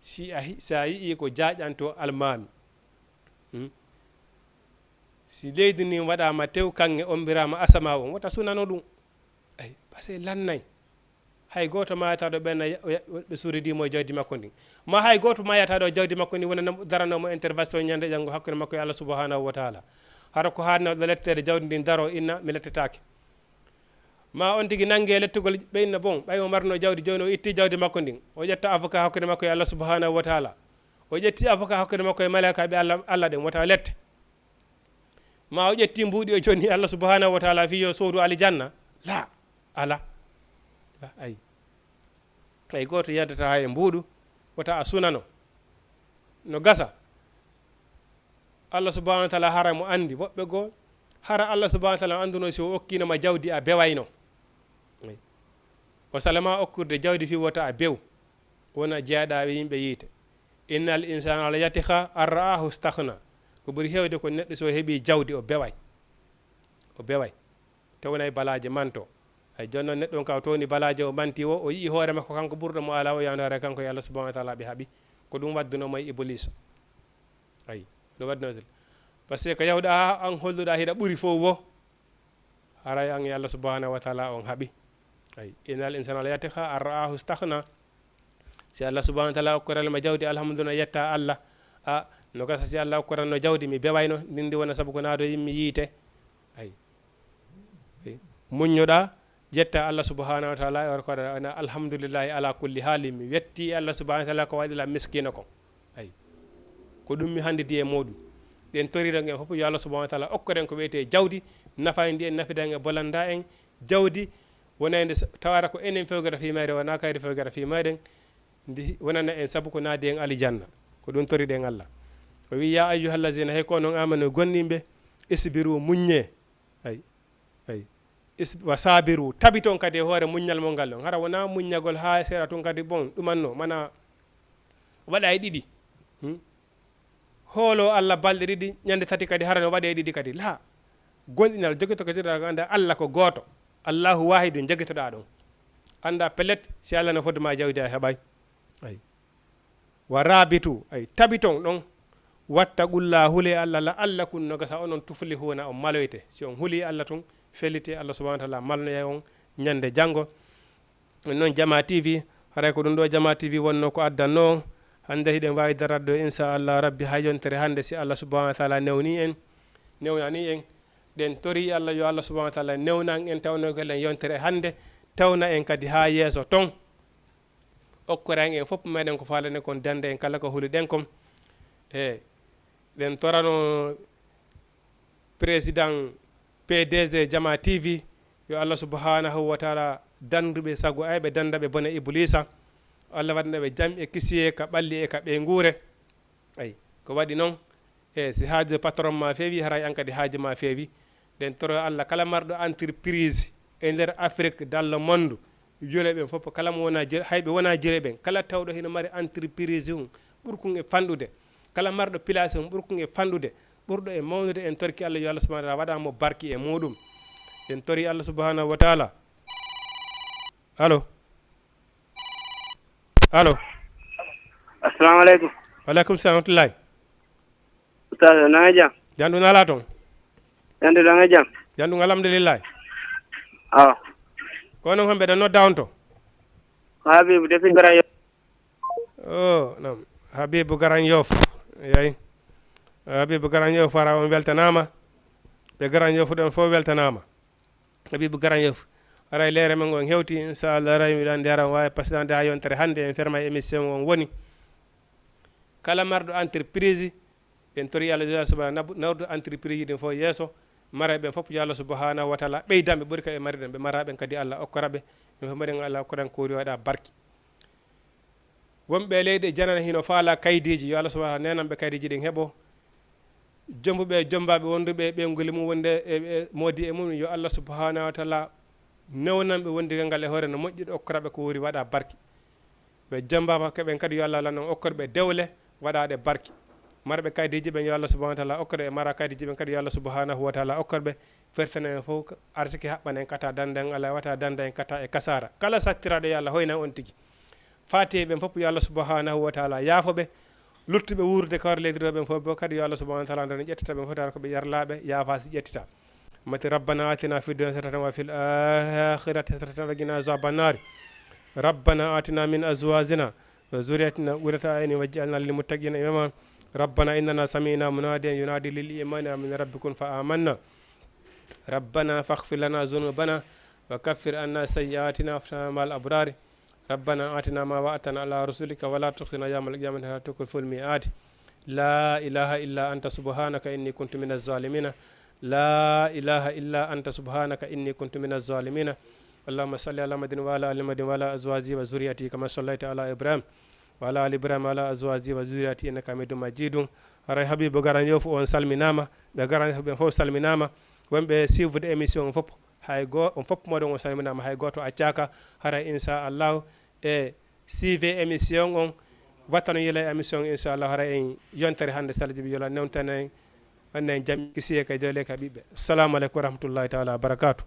si a hi-, si a yi'i ko jaaƴanto almaami. Hmm? Si leydi ndin waɗaama tew kaŋŋe, ommbiraama asamaa on, wota sunano ɗum. Ay, parce que lannay. Hay gooto maayataa ɗo ɓen na ya-, ya-, ɓe suuridii mo e jawdi makko ndin. Ma hay gooto maayataa ɗo jawdi makko ndin wona nam-, daranoo mo intervention ñande janngo hakkunde makko e Allah subhanahu wa ta'ala. Hara ko haanno ɗo letteede jawdi ndin daroo inna mi lettetaake. Ma on tigi nangee lettugol ɓe inna bon, ɓay mo marno jawdi jooni o itti jawdi makko ndin. O ƴetta avocat hakkunde makko e Allah subhanahu wa ta'ala. O ƴetti avocat hakkunde makko e malaykaaɓe Allah, Allah ɗen wota lette. Ma o ƴetti mbuuɗi o jonni Allah subhanahu wa ta'ala fii yo soodu aljanna. La, ala. Ay. Ay gooto yaddataa hay e mbuuɗu, wota a sunano. No gasa. Allah subhanahu wa ta'ala hara mo anndi. Woɓɓe goo, hara Allah subhanahu wa ta'ala annduno si o okkiino ma jawdi a bewayno. Ay. O salama okkude jawdi fii wota a bew. Wona jeyɗaa e yimɓe yiite. Innal insana la yatgha an ra'ahu staghna. Ko ɓuri heewde ko neɗɗo so heɓii jawdi o beway. O beway. Te wonay balaaje manto. Ay, jooni non neɗɗo on ka o towni balaaje o manti o, o yi'i hoore makko kanko ɓurɗo mo alaa o yawnde hoore kanko e Allah subhanahu wa ta'ala ɓe haɓi. Ko ɗum waddunoo mo e Ibliisa. Ay, ɗum waddunoo sel. Parce que ko yahuɗaa an holluɗaa hiɗa ɓuri fof wo. Haray an e Allah subhanahu wa ta'ala on haɓi. Ay, innal insana la yatgha an ra'ahu staghna. Si Allah subhanahu wa ta'ala okkorali ma jawdi, alhamdulillah, yetta Allah. A, no gasa si Allah okkoranno jawdi, mi bewayno, ndin ndi wona sabu ko naado yimmi yiite. Ay. Ay. Muññoɗaa, yetta Allah subhanahu wa ta'ala, e war ko waɗa, na alhamdulillahi ala kulli hali, mi wetti Allah subhanahu wa ta'ala ko waɗi la miskino kon. Ay. Ko ɗum mi handiti e muɗum. Ɗen toriɗen en fof yo Allah subhanahu wa ta'ala okkoren ko wi'etee jawdi, nafayndi en, nafidan en, bolanda en, jawdi wonayndi s-, tawata ko enen fewgata fii mayre, wona kayri fewgata fii mayren, ndi wonana en sabu ko naadi en alijanna. Ko ɗum toriɗen Allah. O wi, "Ya ayyuhallazina, hay ko onon amanu gomɗinɓe, isbiru, muññee." Ay. Ay. Is-, wa sabiru, tabiton kadi e hoore muññal mon ngal on. Hara wonaa muññagol haa seeɗa tun kadi, bon, ɗumanno, mana waɗa e ɗiɗi. Hmm? Hoolo Allah balɗe ɗiɗi, ñande tati kadi hara no waɗe e ɗiɗi kadi. Laa, gomɗinal, jogito ko jogiɗaa ko annda Allah ko gooto. Allahu waahidun jogitoɗaa ɗon. Annda pellet, si Allah no fodde ma jawdi a heɓay. Ay. Wa raabitu, ay, tabiton ɗon. واتقوا الله, hulee Alla, لعلكم, no gasa onon, تفلحون, on maloyte. Si on hulii Alla tun, felliti Alla subhanahu wa ta'ala malnoyay on ɲande jango. Ɗun non Jamaa T V, haray ko ɗun ɗoo Jamaa T V wonnoo ko addannoo. Hande hiɗen waawi daraade ɗoo, insha Allah Rabbi, hay yontere hande, si Allah subhanahu wa ta'ala newnii en, newnanii en. Ɗen torii Allah, yo Allah subhanahu wa ta'ala newnan en, tawnoygol en yontere hande, tawna en kadi haa yeeso ton. Okkora en, en fof meɗen ko faalaɗen kon, dannda en kala ko huluɗen kon. E, ɗen torano Président P D G Jamaa T V, yo Allah subhanahu wa ta'ala danndu ɓe sago ayɓe, dannda ɓe bone Ibuliisa. Allah waɗana ɓe jam e kisiyee ka ɓalli e ka ɓeynguure. Ay, ko waɗi non, e si haaju patron ma feewi, haray an kadi haaju ma feewi. Ɗen toro Allah kala marɗo entreprise e nder Afrik, dans le monde, jule ɓen fof, kala mo wona jule, hay ɓe wona jule ɓen, kala tawɗo hino mari entreprise hun ɓurkun e fanɗude, kala marɗo place hun ɓurkun e fanɗude, ɓurɗo e mawnude, en torki Allah, yo Allah subhanahu wa ta'ala waɗa mo barki e muɗum. En tori Allah subhanahu wa ta'ala. Allo? Allo? Assalamu aleykum. Wa aleykum salam wa rahmatullahi. Ustaz, na nga jam? Jam ɗun alaa ton? Jam ɗun, na nga jam? Jam ɗun, alhamdulillahi. Awa. Ko onon homɓe ɗon nodda on to? Habibu, depuis Grand Yoff. Oh, nam. Habibu Grand Yoff. Eyi. Habibu Grand Yoff, hara on weltanaama. Ɓe Grand Yoff ɗon fof weltanaama. Habibu Grand Yoff. Haray leere men ngon hewti, inshallah, haray miɗo anndi hara on waawi pasinaade haa yontere hannde, en ferma e émission on woni. Kala marɗo entreprise, en tori Allah, Allah subhanahu, nawdu entreprise ɗin fof yeeso, mara ɓen fof yo Allah subhanahu wa ta'ala ɓeydan ɓe ɓuri ka ɓe mari ɗen, ɓe mara ɓen kadi Allah okkora ɓe, ɓen fof mari Allah okkora ɓe ko woni waɗa barki. Wonɓe e leyɗe janane hino faala kaydiiji, yo Allah subhanahu wa ta'ala nenan ɓe kaydiiji ɗin heɓo. Jombuɓe e jombaaɓe wonduɓe e ɓeynguuli mum wonde e, e moodi e mum, yo Allah subhanahu wa ta'ala newnan ɓe wondigal ngal e hoore no moƴƴi, okkora ɓe ko woni waɗa barki. Ɓe jombaama ke ɓen kadi yo Allah lanno okkor ɓe dewle waɗaaɗe barki. Marɓe kaydiiji ɓen yo Allah subhanahu wa ta'ala okkor ɓe, mara kaydiiji ɓen kadi yo Allah subhanahu wa ta'ala okkor ɓe. Fertana en fof arsike haɓɓana en kata danda en Allah wata danda en kata e kasaara. Kala sattiraaɗo yo Allah hoynan on tigi. Faatiha ɓen fof yo Allah subhanahu wa ta'ala yaafo ɓe. Luttuɓe wuurude kawre leydi ɗo ɓen fof bo kadi yo Allah subhanahu wa ta'ala nden ƴettata ɓen fof tawata ko ɓe yarlaaɓe yaafa si ƴettita. Mati ربنا آتنا في الدنيا حسنة وفي الآخرة حسنة وقنا عذاب النار. ربنا آتنا من أزواجنا وذرياتنا قرة أعين واجعلنا للمتقين إماما. ربنا إننا سمعنا مناديا ينادي للإيمان أن آمنوا بربكم فآمنا. ربنا فاغفر لنا ذنوبنا وكفر عنا سيئاتنا وتوفنا مع الأبرار. ربنا آتنا ما وعدتنا على رسلك ولا تخزنا يوم القيامة إنك لا تخلف الميعاد. لا إله إلا أنت سبحانك إني كنت من الظالمين. لا إله إلا أنت سبحانك إني كنت من الظالمين. اللهم صل على محمد وعلى آل محمد وعلى أزواجه وذريته كما صليت على إبراهيم وعلى آل إبراهيم وعلى أزواجه وذريته إنك حميد مجيد. Haray Habibu Garan Yofu on salminaama, ɓe Garan Yofu ɓen fof salminaama. Wonɓe suivre émission on fof, hay go-, on fof moɗon on salminaama, hay gooto accaaka. Haray insha Allahu, e suivez émission on, wattano yila émission on, insha Allahu, haray en yontere hannde, si Allah jaɓi, yo Allah newtan en, wanna en jam, kisiyee ka jawle ka ɓiɓɓe. Assalamu aleykum wa rahmatullahi ta'ala wa barakatuh.